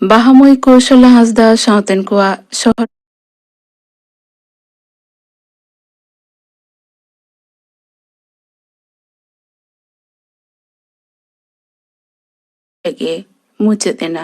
ᱵᱟᱦᱟ ᱢᱟᱹᱭ ᱠᱳᱥᱚᱞᱟ ᱦᱟᱸᱥᱫᱟ ᱥᱟᱶᱛᱮᱱ ᱠᱚᱣᱟᱜ ᱥᱚᱦᱚᱨ ᱜᱮ ᱢᱩᱪᱟᱹᱫ ᱮᱱᱟ᱾